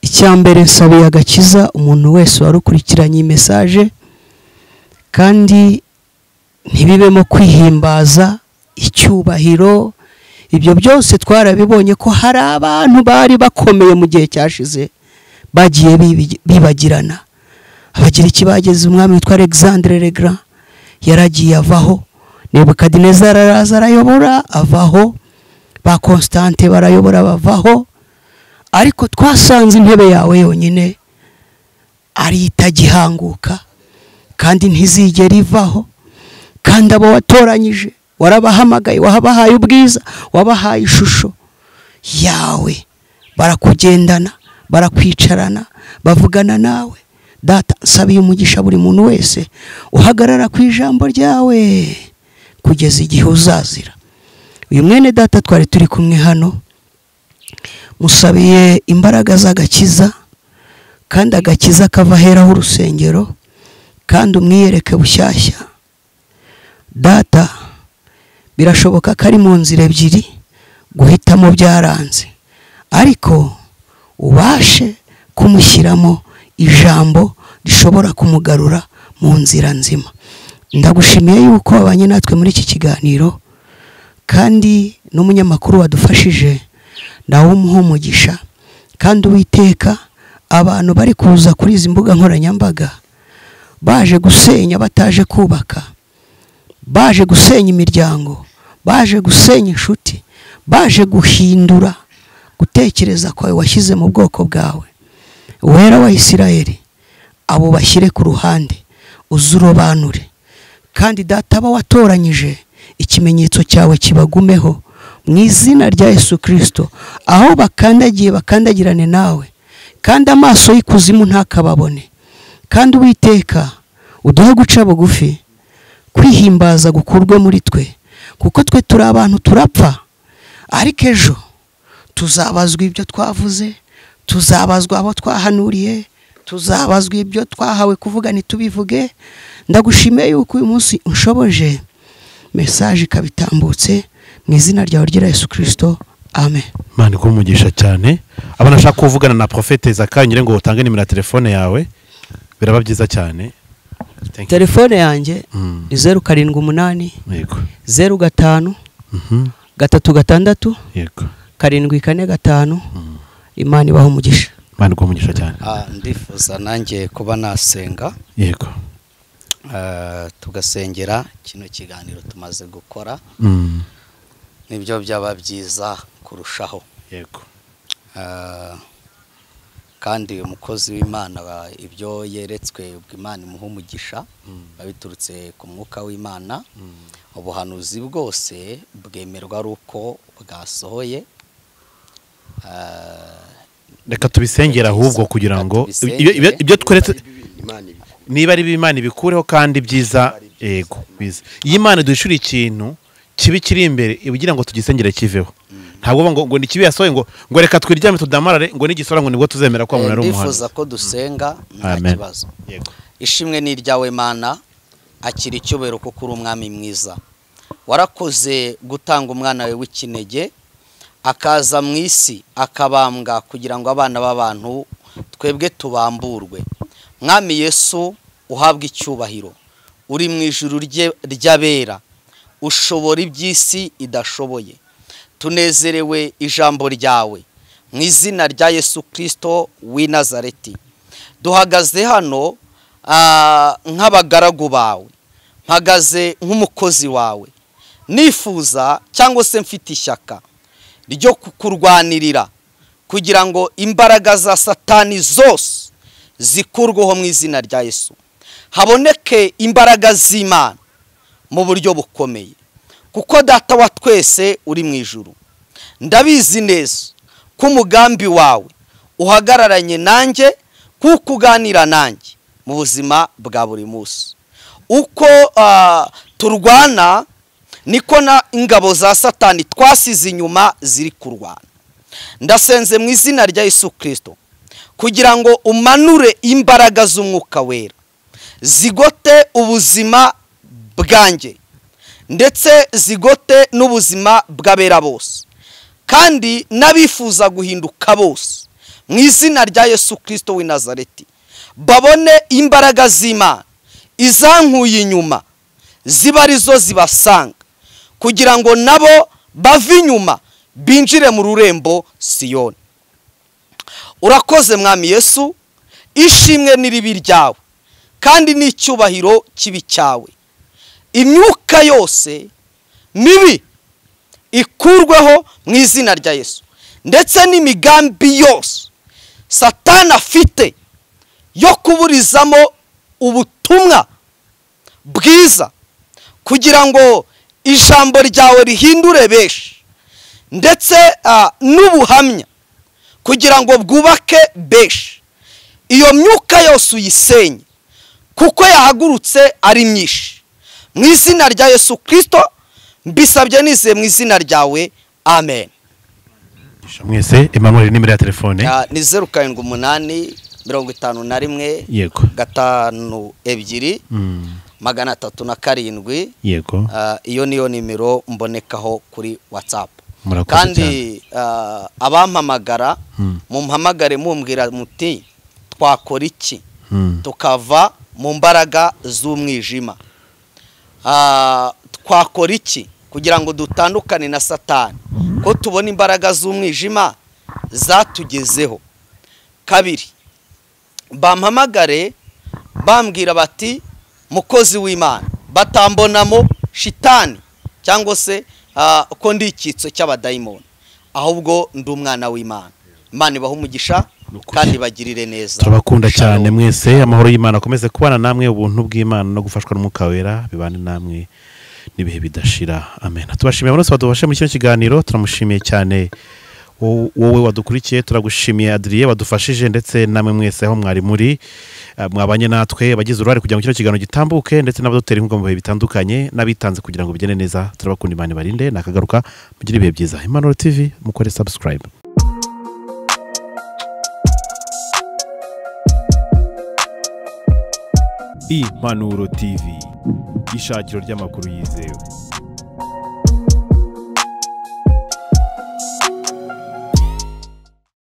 Icya mbere nsabiye agakiza umuntu wese warukurikiranye iyi message, kandi ntibibemo kwihimbaza icyubahiro. Ibyo byose twarabibonye ko hari abantu bari bakomeye mu gihe cyashize bagiye bibagirana. Abagiriki bageze umwami witwa Alexandre le Grand yaragiye avaho, Nebukadinezar araza arayobora avaho, ba Constante barayobora bavaho, ariko twasanze intebe yawe yonyine ari itagihanguka kandi ntizigera ivaho. Kandi abo watoranyije warabahamagaye, wabahaye ubwiza, wabahaye ishusho yawe, barakugendana, barakwicarana, bavugana nawe. Data, nsabiye umugisha buri muntu wese uhagarara ku ijambo ryawe kugeza igihe uzazira. Uyu mwene data twari turi kumwe hano, musabiye imbaraga z'agakiza, kandi agakiza kava aheraho urusengero, kandi umwiyereke bushyashya. Data, birashoboka ko ari mu nzira ebyiri, guhitamo byaranze, ariko ubashe kumushyiramo ijambo rishobora kumugarura mu nzira nzima. Ndagushimiye yuko wabanye natwe muri iki kiganiro, kandi n'umunyamakuru wadufashije nawe umuha umugisha. Kandi Uwiteka, abantu bari kuza kuri izi mbuga nkoranyambaga baje gusenya bataje kubaka, baje gusenya imiryango, baje gusenya inshuti, baje guhindura gutekereza kwawe washyize mu bwoko bwawe. Uwera wa Isirayeli, abo bashyire ku ruhande, uzurobanure. Kandi data, aba watoranyije ikimenyetso cyawe kibagumeho mu izina rya Yesu Kristo. Aho bakandagiye bakandagirane nawe, kandi amaso y'ikuzimu ntakababone. Kandi Uwiteka, uduhe guca bugufi, kwihimbaza gukurwe muri twe, kuko twe turi abantu turapfa, ariko ejo tuzabazwa ibyo twavuze, tuzabazwa abo twahanuriye, tuzabazwa ibyo twahawe kuvuga ntitubivuge. Ndagushimiye yuko uyu munsi unshoboje message ikabitambutse mu izina ryawe rya Yesu Kristo, amen. Imana iguhe umugisha cyane. Abana ashaka kuvugana na Prophète Zakayo, ngire ngo utange nimero ya telefone yawe, biraba byiza cyane. Telefone yanjye ni 078 yego 05 3 6 yego 7 4 5. Imana ibahe umugisha. Imana iguhe umugisha cyane. Ndifuza nanjye kuba nasenga. Yego. Tugasengera kino kiganiro tumaze gukora, nibyo byaba byiza kurushaho. Yego. Kandi umukozi w'Imana ibyo yeretswe ubwo Imana imuha umugisha, babiturutse ku mwuka w'Imana. Ubuhanuzi bwose bwemerwa ari uko bwasohoye. Reka tubisengera ahubwo kugira ngo ibyo tweretse niba ari Imana ibikureho, kandi byiza yego biza. Iyo Imana dushura ikintu kibi kiri imbere ibugira ngo tugisengere kiveho. Ntabwo ngo ni kibi yasohoye ngo reka twiryame tudamarare ngo nigisora ngo nibwo tuzemera ko umuntu ari umuhanuzi. Ndifuza ko dusenga nta kibazo. Yego. Ishimwe ni iryawe Mana, akira icyubahiro kuko uri umwami mwiza. Warakoze gutanga umwana wawe w'ikinege akaza mu isi akabambwa kugira ngo abana b'abantu twebwe tubamburwe. Mwami Yesu, uhabwe icyubahiro, uri mu ijuru ry'abera, ushobora iby'isi idashoboye. Tunezerewe ijambo ryawe mu izina rya Yesu Kristo w'i Nazareti. Duhagaze hano nk'abagaragu bawe, mpagaze nk'umukozi wawe, nifuza cyangwa se mfite ishyaka ryo kukurwanirira kugira ngo imbaraga za Satani zose zikurweho mu izina rya Yesu, haboneke imbaraga z'Imana mu buryo bukomeye. Kuko Data wa twese uri mu ijuru, ndabizi neza ko umugambi wawe uhagararanye nanjye, kuko uganira nanjye mu buzima bwa buri munsi. Uko turwana niko na ingabo za Satani twasize inyuma ziri kurwana. Ndasenze mu izina rya Yesu Kristo kugira ngo umanure imbaraga z'umwuka wera zigote ubuzima bwanjye, ndetse zigote n'ubuzima bw'abera bose, kandi n'abifuza guhinduka bose mu izina rya Yesu Kristo w'i Nazareti, babone imbaraga z'Imana izankuye inyuma ziba arizo zibasanga, kugira ngo nabo bave inyuma binjire mu rurembo Siyoni. Urakoze Mwami Yesu, ishimwe n'iribi ryawe kandi n'icyubahiro kibi cyawe. Imyuka yose mibi ikurweho mu izina rya Yesu, ndetse n'imigambi yose Satani afite yo kuburizamo ubutumwa bwiza, kugira ngo ijambo ryawe rihindure benshi, ndetse n'ubuhamya kugira ngo bwubake benshi. Iyo myuka yose uyisenye, kuko yahagurutse ari myinshi. Mu izina rya Yesu Kristo mbisabye nizeye mu izina ryawe, amen. Mwese Emmanuel, nimero ya telefone ni 078 51 yego 52 307. Yego, iyo niyo nimero mbonekaho kuri WhatsApp. Kandi abampamagara mumpamagare mumbwira muti twakora iki tukava mu mbaraga z'umwijima, twakora iki kugira ngo dutandukane na Satani, ko tubona imbaraga z'umwijima zatugezeho. Kabiri, bampamagare bambwira bati mukozi w'Imana, batambonamo shitani cyangwa se ko ndi icyitso cy'abadayimoni, ahubwo ndi umwana w'Imana. Imana ibahe umugisha kandi bagirire neza. Turabakunda cyane mwese, amahoro y'Imana akomeze kubana namwe, ubuntu bw'Imana no gufashwa n'Umwuka Wera bibane namwe n'ibihe bidashira. Amen. Tubashimiye bose badufashe muri kino kiganiro, turamushimiye cyane wowe wadukurikiye, turagushimiye Adrien wadufashije, ndetse namwe mwese aho mwari muri mwabanye natwe bagize uruhare kugira ngo kino kiganiro gitambuke, ndetse n'abadutera inkunga mu bihe bitandukanye n'abitanze kugira ngo bigende neza. Turabakunda, Imana ibarinde, nakagaruka mugire ibihe byiza. Impanuro TV, mukore subscribe. Impanuro TV, ishakiro ry'amakuru yizewe.